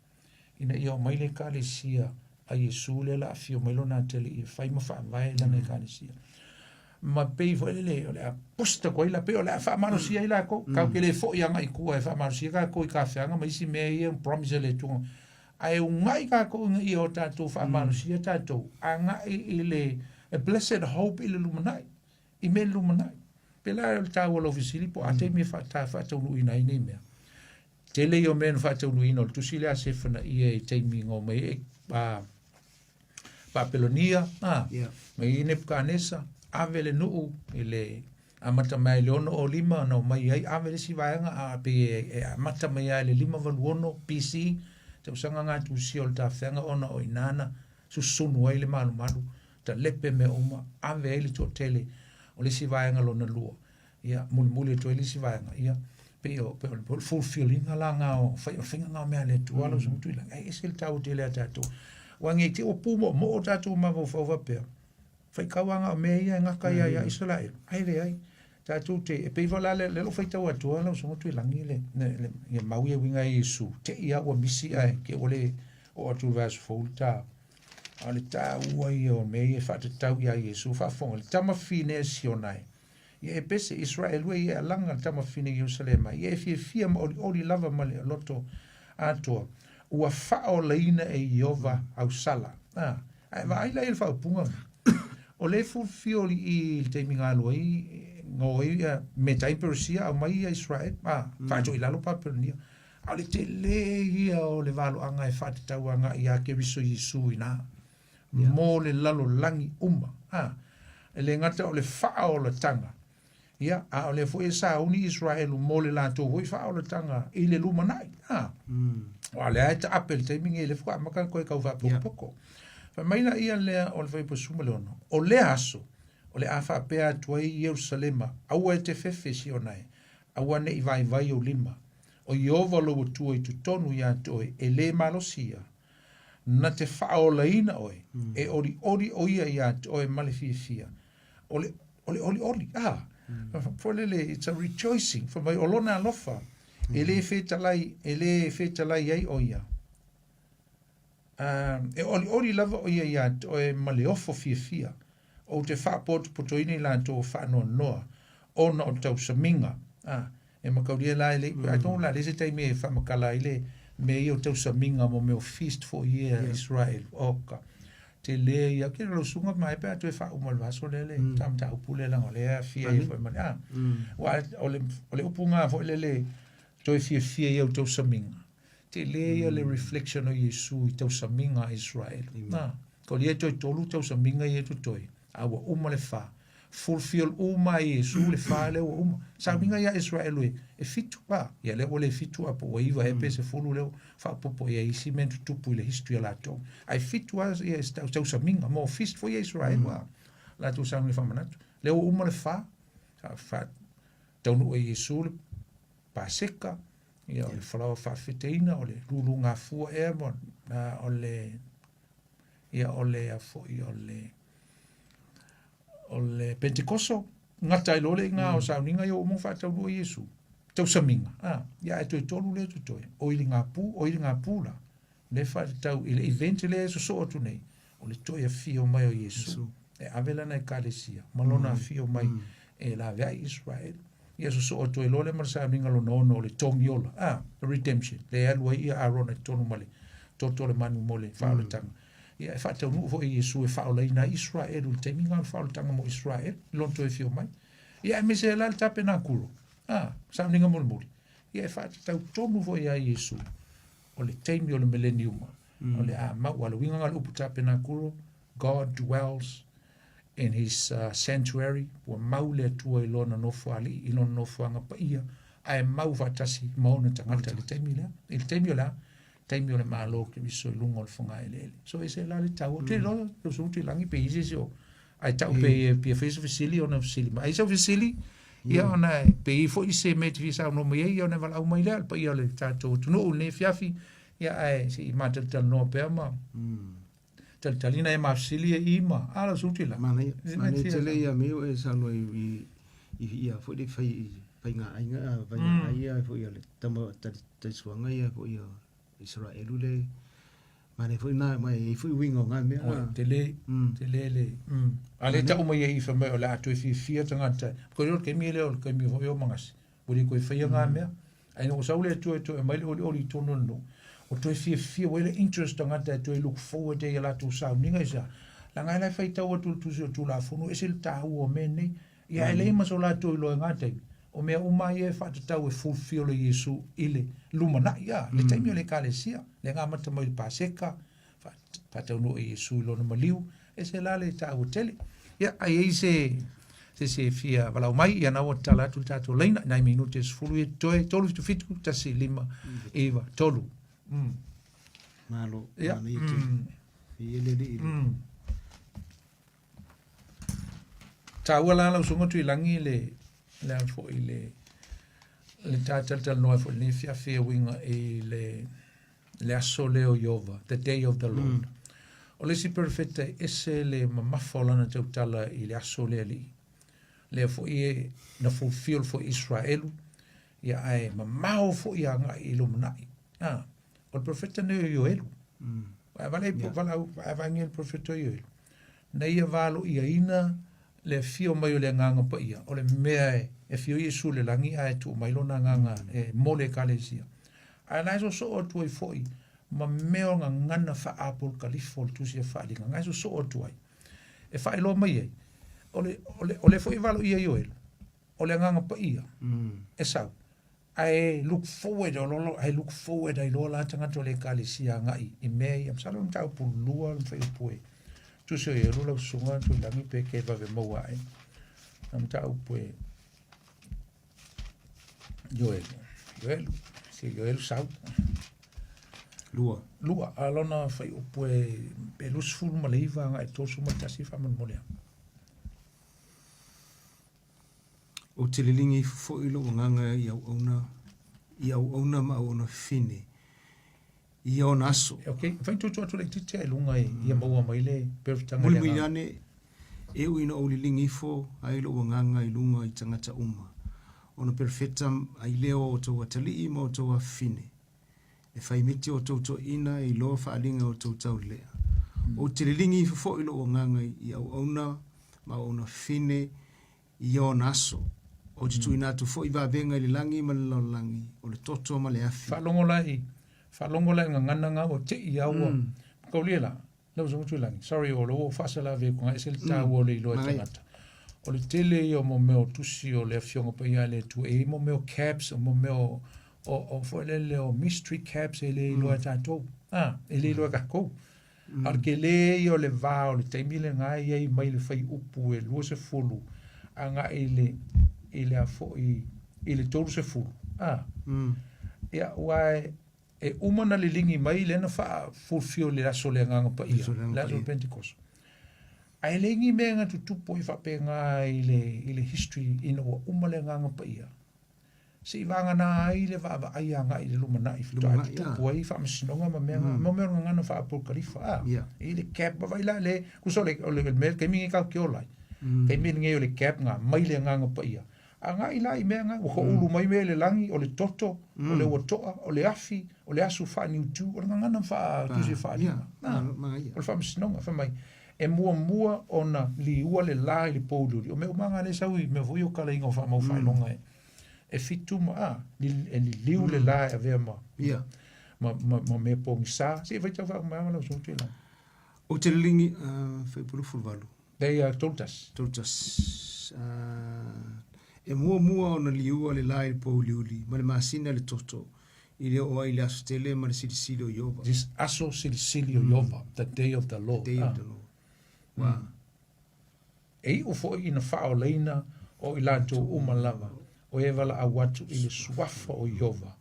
ina ia omai le Ekalesia. a Iesu lea o le a afio mai lona atalii e fai ma faavae lana Ekalesia. Ma pei foi lele o le a boost atu ai la, pei o le a faamalosia ai lakou. Tatou te le foi agai i tua e faamalosia tatou i tafeaga ma isi mea ia promise a le Atua. Ae uunai tatou ina ia o tatou faamalosia tatou agai i le blessed hope i le lumanai, i mea i le lumanai. Pela o le taua o lau fesili po o a taimi e faataunuuina ai nei mea. Tele ia o mea na faataunuuina o le tusi lea a Sefanaia i taimi na omai ai a Papelonia, a, yeah. mai Nebukanesa, ave le nuu i le amata mai le 65 na omai ai, ave le isi vaega a pei e amata mai ai le 586 BC, tausaga gatusia o le tafeaga ona o i ina na susunu ai le malumalu, talepe mea uma, ave ai le toatele o le isi vaega lona lua. Ia, mulimuli atu ai le isi vaega, ia, pei o, pei o le fulfilling-a la ngā o, whai, o whainga ngā o mea le Atua mm. lau sumu tui ai ese le tāua tele a tātou. Ua ngei te o pū mo mo o tātou mawaufau wapea. Whai kaua ngā o mea ia e ngaka ia ia Israel. Ai le ai. Tātou te, e pei wala le, le lo whai tau atua lau sumu tui langi le, le, le, ia mau ia winga i Yesu. Te ia ua misi ai, ke ole o atu verse 4 tā. A le tāua ia o mea ia whaatatau ia Yesu, whaafonga, le tama whine a Sionai. Ia e pese Israelu e ia e alaga le tamafine i Ierusalema, ia e fiafia ma olioli lava ma le loto atoa, ua faaolaina e Ieova ausala. A, ae vaai la ia le faaupuga nei. O le fulfill i le taimi na alu ai, na o ai ia Metai Peresia aumai ia Israel, a, faatoa i lalo Papelonia. A o le tele ia o le valoaga e faatatau agai ia Keriso Iesu i ina. mo le lalolagi uma. A, e le gata o le faaolataga, ia, a o lea foi e sauni Israelu mo le latou foi faaolataga i le lumanai. A, aua o lea e taape i le taimi lenei, lea faatoa amata ona toe tau faapokopoko. Fai mai la ia lea o le Fuaiupu 16, o lea aso, o le a faapea atu ai Ierusalema, aua e te fefe, Siona e, aua ne i vaivai ou lima. O Ieova lou Atua i totonu ia te oe, e lē malosi ia, Na te faaolaina oe, e olioli ʻo ia iā te oe ma le fiafia. O le, o le olioli, ah, foi lele, it's a rejoicing, fai mai, o lona alofa, e lē fetalai, e lē fetalai ai ʻo ia. E olioli lava ʻo ia iā te oe ma le ofo fiafia. Ou te faapotopotoina i latou o faanoanoa, ona o tausamiga, ah, E mataulia la e le i, atonu la le se taimi e faamatala ai le mea ia o tausamiga mo mea o feast foi ia a Israel. Oka. Tele ia, ke lau susuga mai pe a toe faauma i le vaiaso lea le mataupu lea leaga o lea e aafia ai foi ma le, a. Aua o le, o le upu lena foi lele toe fiafia i au tausamiga. Tele ia le reflection o Iesu i tausamiga a Israel. Na, ko ia toe tolu tausamiga ia totoe, a ua uma le fa. Fulfill uma e Iesu le fa lea ua uma. Sauniga ia Israel e, e fitu pa. Ia lea ua le fitu a po ua iva ea pe sefulu lea ua faaopoopo i ai isi mea na tutupu i le history a latou. Ae fitu lava ia tausamiga mo feast foi ia Israel a latou sauni faamanatu. Lea ua uma le fa, fa, taunuu e Iesu le Paseka, ia o le falaoa faafeteina, o le lūlūgafua ea ma o le ia o le a foi o le o le Pentekoso, gata ai loa le iga o sauniga ia ua uma ona faataunuu e Iesu. Tausamiga, a, ia ae toe tolu lea totoe, o iligapū, o iligapū la, lea e faatatau i le event lea e sosoo atu nei, o le toe afio mai o Iesu, e ave lana Ekalesia ma lona afio mai e laveai Israel. Ia sosoo atu ai loa lea ma le sauniga lona ono o le togiola, a, the redemption, lea e alu ai ia Arona i totonu ma le toto o le manu mo le faaolataga. Ia e faataunuu foi e Iesu e faaolaina ai Israel i le taimi lena o le faaolataga mo Israel i lona toe afio mai. Ia aemaise ai la le tapenakulo, a, sauniga mulimuli, ia e faatatau tonu foi ia Iesu o le taimi o le mileniuma, o le a mau, a le uiga o le upu tapenakulo, God dwells in his sanctuary, ua mau le Atua i lona nofoalii, i lona nofoaga paia, ae mau faatasi ma ona tagata i le taimi lea. I le taimi o le a? Taimi o le Malo o Keriso i luga o le fogaeleele. So e se la le taua. Te loa, te usu te langi pe isi isi o. Ai tau pe e pia fai se fesili ona fesili mai. Ai sau fesili, ia ona pe i foi se mea te fia saunoa mai ai, ia ona e valaau mai lea, le paia o le tatou atunuu i lenei afiafi, ia ae se i matalitali pea ma talitali nai ma fesili e i ma, a lau susu te la. Manaia, manaia tele ia mea o e saunoa i, i, ia foi le fai, faiga aiga, faiga ai ia foi ia le tama, tali, talisuaga ia foi ia Israelu le. Manaia foi na, ma e i ai foi uiga o na mea. Oi, tele, tele le. A le tau mai ai i fai mai o le a toe fiafia tagata. Ko le taimi lea o le taimi foi o magasi. Ua le toe faia ngā mea. Ae ina ua sau le Atua e toe aumai le olioli i totonu o le nuu, ua toe fiafia, ua i ai le interest tagata e toe look forward ai i a latou sauniga i se a. Leaga e la e faitau atu i le Tusi o Tulafono, e ese le taua o mea nei. Ia e leai ma so latou iloa i ngā taimi, o mea uma ia e faatatau e fulfill e Iesu i le lumanai, a, le taimi o le Ekalesia, lea na amata mai i le Paseka, faataunuu e Iesu i lona maliu, ese la le taua tele. Ia, a i ai se se isi e fia valaau mai, ia na ua tatala atu le tatou laina, nai minute e 10 ia totoe, 377 15 9 3. Malo, Ia, manaia tele. Viia le Alii i le. Taua la lau susuga Tuilagi le le a foi le le ta talatalanoa ai foi i lenei afiafi e uiga i le le aso lea o Ieova, the day of the Lord. O le isi perofeta e ese le mamafa o lana tautala i le aso o le Alii. Lea foi e na fulfill foi Israelu, ia ae mamao foi agai i lumanai. Ah, o le perofeta nei o Ioelu. Ae vale po vala ae vaangia le perofeta o Ioelu. Na ia valoiaina le afio mai o le Agaga Paia, o le mea e afio ai Iesu i le lagi ae tuu mai lona Agaga e mo le Ekalesia. Ae na e soosoo atu ai foi ma mea o gagana faa-apokalifo o le Tusi a Faaaliga, na e soosoo atu ai e faailoa mai ai, o le, o le, o lea foi e valoia Ioelu, o le Agaga Paia e sau, ae look forward, o lo, ae look forward ai loa la tagata o le Ekalesia agai i mea ia. Masalo o le mataupu lua le fuaiupu e tusi o Ioelu lau susuga Tuilagi pe ke vave maua ae. Na mataupu e Ioelu, Ioelu, se Ioelu sau. Lua. Lua, a lona fuaiupu e pe 29 agai 31 faamolemole atu. Ou te liligi ifo foi lou agaga i auauna, i auauna ma auauna fine, i ona aso. Ok, fai tutu atu laitiiti ae luga e ia maua mai le perofetaga i le agaga. Mulimuli ane, e ui ina ou liligi ifo ai lou agaga i luga i tagata uma, ona perofeta ai lea o outou atalii ma outou afafine, e fai miti outou toeaiina e iloa faaaliga outou taulelea. Ou te liligi ifo foi lou agaga i auauna ma auauna fine i ona aso. Ou te tuuina atu foi vavega i le lagi ma le lalolagi, o le toto ma le afi. Faalogo la i, faalogo la i gagana nga ua tei a ua, Kaulia la, lau Susuga Tuilagi, sorry o lo ua ou faasalave atu e ese le taua o le iloa e tagata. O le tele ia o mo mea o tusi o le Afioga Paia a le Atua, e i ai mo mea o caps, o mo mea o, o, o foi lele o mystery caps e le iloa e tatou. Ah, e le iloa e kākou. A o le tele ia o le va o le taimi lena e i ai mai le fuaiupu e 20 agai i le, i le a foi, i le 30. Ah, ia, aua e, E uma ona liligi mai lea na faa-fulfill i le aso o le Agaga Paia, le aso o le Pentecost. Ae leai ni mea na tutupu ai faapena i le, i le history ina ua uma le Agaga Paia. Se i vagana ai le vaavaai agai i le lumanai faatoa tutupu ai faamasinoga ma mea, mm. mea o le gagana faa-apokalifa. Ah, yeah. I le cap, vaai la le, kusa o le, o le, le taimi nei tatou te ola ai. Taimi lenei o le cap nga, mai le Agaga Paia. Agai la i mea na, ua toulu mai mea i le lagi, o le toto, o le ua toa, o le afi, o le asu faaniutiu, o le gagana faa-tusi faalima. Na, o le faamasinoga, fai mai, e muamua ona liua le la i le pouliuli. O mea uma lava na lea e sau i mea foi ia o talaiga o faamau faailoga e, e fitu ma, a, e liliu le la e avea ma, ma, ma, ma mea pogisa. Se i faitau faauma lau Susuga Tuilagi. Ou te liligi, fuaiupu 28. Lei a 31. 31. E muamua ona liua le la i le pouliuli, ma le masina i le toto, i le oo ai i le aso tele ma le silisili o Ieova. This aso silisili o Ieova, the day of the Lord. The day of the Lord. Ua. E iu foi ina faaolaina o i latou uma lava o e valaau atu i le suafa o Ieova,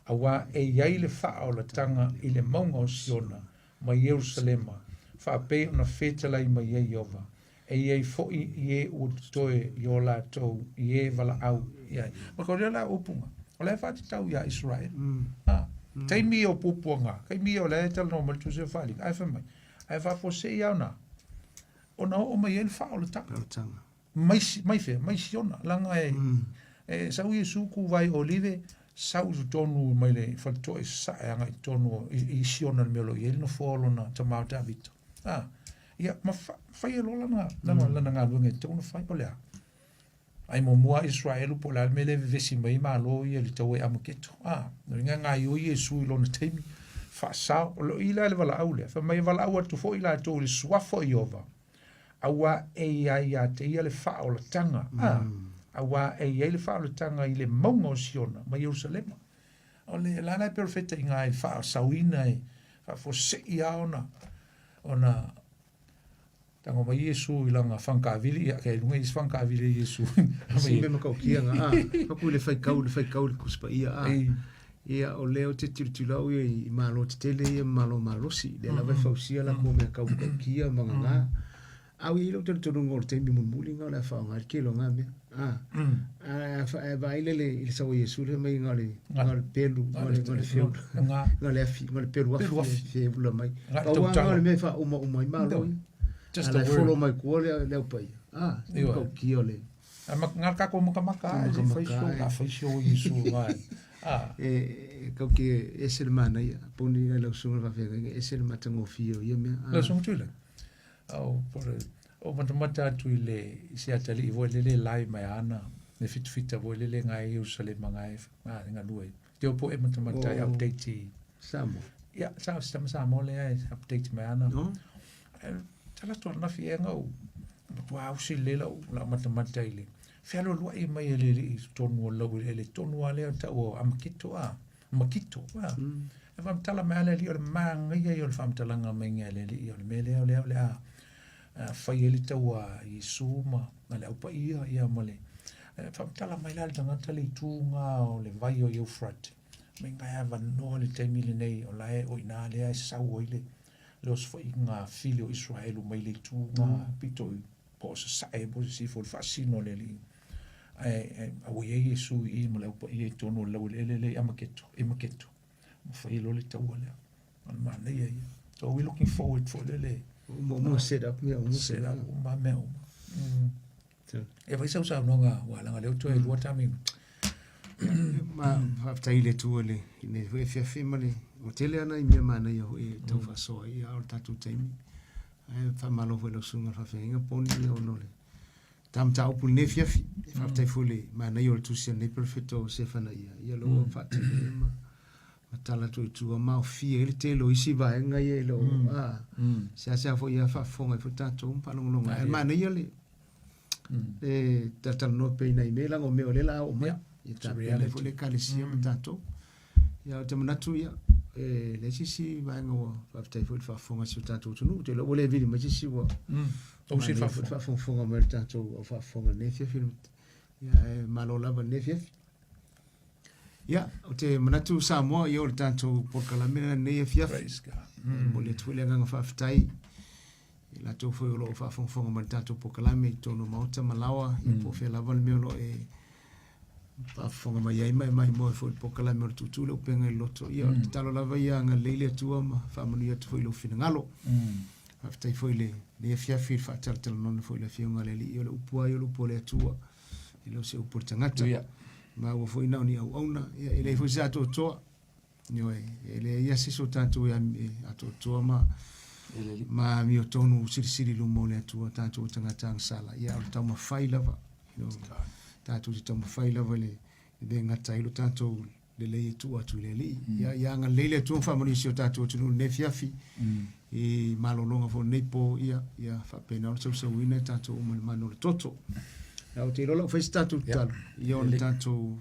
auā e i ai le faaolataga i le mauga o Siona, ma Ierusalema, faapei ona fetalai mai ai Ieova, e i ai foi i e ua totoe i o latou i e valaau i ai. Ma ko lea la upuga, o la e faatatau iā Isaraelu. A, taimi ia o puapuaga, taimi ia o la e talanoa mai le Tusi o Faaaliga, ae fai mai, ae faafuasei lava ona, ona oo mai ai le faaolataga. Mai, mai fea? Mai Siona, leaga e, e sau Iesu ku vai Olive, Sau i totonu mai le faletoa i sasae agai i totonu i Siona i le mea o lo o i ai le nofoa o lona tama o Tavita. A, ia, ma fai ai loa lana, lana, lana galuega e tatau ona fai. O le a? Ai muamua a Israelu po o le a le mea lea e vevesi mai ai Malo ia i le taua i Amaketo. A, o le gaioi Iesu i lona taimi, faasao. O i la le valaau lea, fai mai e valaau atu foi latou i le suafa o Ieova, auā e i ai ia te ia le faaolataga, a, auā e i ai le faaolataga i le mauga o Siona ma Ierusalema. O le la la e perofeta i ga e faasaoina e faafuasei lava ona, ona tago mai Iesu i lana fagakavili, ia, kei luga i isi fagakavili a Iesu. Si mea matautia nga, a, paku i le faitau, le faitau i le Tusi Paia, a. Ia, o lea ou te tilotilo au ia i Malo tetele ia ma Malo malosi, lea lava e fausia latou mea tau matautia ma gagā. A ua i ai lou talitonuga o le taimi mulimuli lena o le a faaaoga ai le tele o na mea. A, a vaai lea i le sau a Iesu lea mai na o le, na o le pelu, na o le, na o le feula, na o le afi, na o le pelu afi e feula mai. Pau lava na o le mea e faauma ai Malo ia. A la e follow mai tua le au paia. A, e matautia o le... A ma ngā kako makamaka a e fai sio, a fai sio Iesu vai. A. E kau ke ese le manaia, poni ai lau susuga le faafeagaiga, ese le matagofie o ia mea. Lau susuga Tuila. Au pore o matamata atu i le i se atalii foi lele lai mai ana le fitafita foi lele ngai Ierusalema ngai ngai galue. Te o po e matamata i update i Samoa. Ia, sa sa Samoa le ai update mai ana. No. Tala atu ananafi ea na ou matua ausi lelei lau lau matamata i le fealualuai mai e le alii i totonu o le laueleele tonu lava lea o tau o Amakito a, Makito a. E faamatala mai lava le alii o le manaia ia o le faamatalaga mai e le alii o le mea lea o lea o le a fai ai le taua a Iesu ma le Au Paia ia ma le faamatala mai la le tagata le itu na o le vai o Eufrate mai ngai avanoa le taimi lenei o la e o i ina lea e sau ai le le osofaiga fili o Iseraelu mai le itu na pito i po o sasae po o sisifo i le faasino a le Alii. Ae a ua i ai Iesu i i ma le Au Paia i totonu o le laueleele lea i Amaketo, i Maketo, ma fai ai loa le taua lea. O le manaia ia. So we looking forward foi lele. Uma uma set up mea uma. Set up uma mea uma. E fai sau saunoaga ua leaga lea ua toe lua ta minute. Ma faafetai i le Atua i lenei foi afiafi ma le ua tele lava nai mea manaia foi e tau faasoa ai, a o le tatou taimi. Ae faamalo foi i lau susuga i le faafeagaiga Poni ona o le ta mataupu i lenei afiafi. E faafetai foi i le manaia o le tusi a lenei perofeta o Sefanaia, ia o lea ua faatino ma ma tala atu i tua ma aofia ai le tele o isi vaega ia e le o a seasea foi ia faafofoga ai foi tatou ma faalogologo ai. Ae manaia le le talatalanoa pea i nai mea leaga o mea o lea o le a oo mai. Ia tapena ai foi le Ekalesia ma tatou. Ia ou te manatu ia e leai se isi vaega ua faafetai foi i le faafofoga a si o tatou atunuu. Ou te iloa ua le vili mai se isi ua manaia foi le faafogafoga mai o le tatou au faafofoga i lenei afiafi. Ia ae malo lava i lenei afiafi. Ia, ou te manatu Samoa, ia o le tatou polokalame lena lenei afiafi. Praise God. E momoli atu foi le agaga faafetai i latou foi o lo o faafogafoga mai i le tatou polokalame i totonu o maota ma laoa, ia po o fea lava le mea o lo o e faafofoga mai ai ma e maimoa ai foi i le polokalame o le Tuutuu le Upega i le Loto. Ia, o le tatalo lava ia agalelei le Atua ma faamanuia atu foi i lou finagalo. Faafetai foi i lenei afiafi i le faatalatalanoaina foi i le Afioga a le Alii, o le upu lava ia o le upu a le Atua. E le o se upu a le tagata. Ia. Maua foi na o ni auauna. Ia, e leai foi se atoatoa. Ioe, e leai lava se isi o tatou e atoatoa ma ma amiotonu silisili i luma o le Atua, tatou o tagata agasala. Ia, o le taumafai lava. You know, tatou te taumafai lava i le le gata ai lo tatou lelei e tuu atu i le Alii. Ia, ia agalelei le Atua ma faamanuia si o tatou atunuu i lenei afiafi, i malologa foi o lenei po, ia, ia faapena ona sausauina e tatou uma i le mana o le toto. Ia, ou te iloa o la ua fai se tatou tatalo, ia ona tatou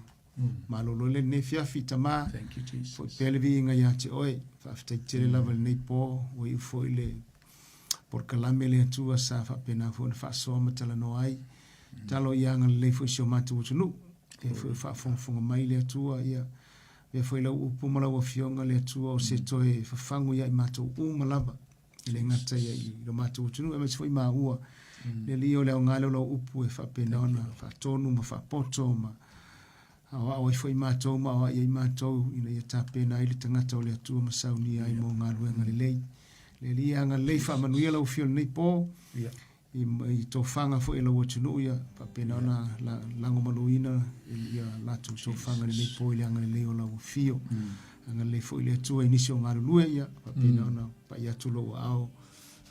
malolo ai lea i lenei afiafi. Tama, Thank you, Jesus. foi pea le viiga ia te oe, faafetai tele lava i lenei po, ua iu foi le polokalame le Atua sa faapena foi ona faasoa ma talanoa ai. Talo ia agalelei foi si o matou atunuu. E foi o faafogafoga mai le Atua, ia avea foi lau upu ma lau afioga le Atua o se toe fafagu ia i matou uma lava. E le gata ia i lo matou atunuu, aemaise foi maua. Le Alii o le aoga lea o lau upu e faapena ona faatonu ma faapoto ma aoao ai foi matou ma aoai ai matou ina ia tapena ai le tagata o le Atua ma saunia ai mo galuega lelei. Le Alii ia agalelei faamanuia lau afio i lenei po. i tofaga foi a lau atunuu ia faapena ona lagomaluina ia latou tofaga i lenei po i le agalelei o lau afio. Agalelei foi le Atua i nisi o galulue ia faapena ona pai atu lou aao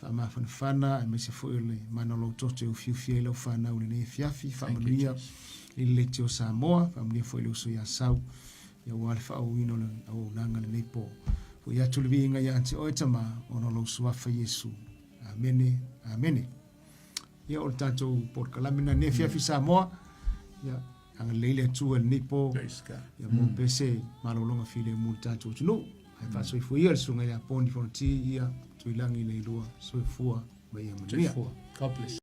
faamafanafana aemaise foi o le mana o lou toto e ufiufi ai lau fanau i lenei afiafi. Faamanuia i le Leitio Samoa, faamanuia foi i le uso ia Sau aua le faaauauina o le auaunaga i lenei po. Foi atu le viiga ia te oe Tama ona o lou suafa Iesu. Amene, amene. Ia o le tatou polokalame na nei afiafi Samoa. Ia agalelei le Atua i lenei po. Ia maua pea se malologa filemu i le tatou atunuu. Ae faasoifua ia le susuga ia Poni Fonoti ia Tuilagi Leilua. Soifua ma ia manuia. God bless.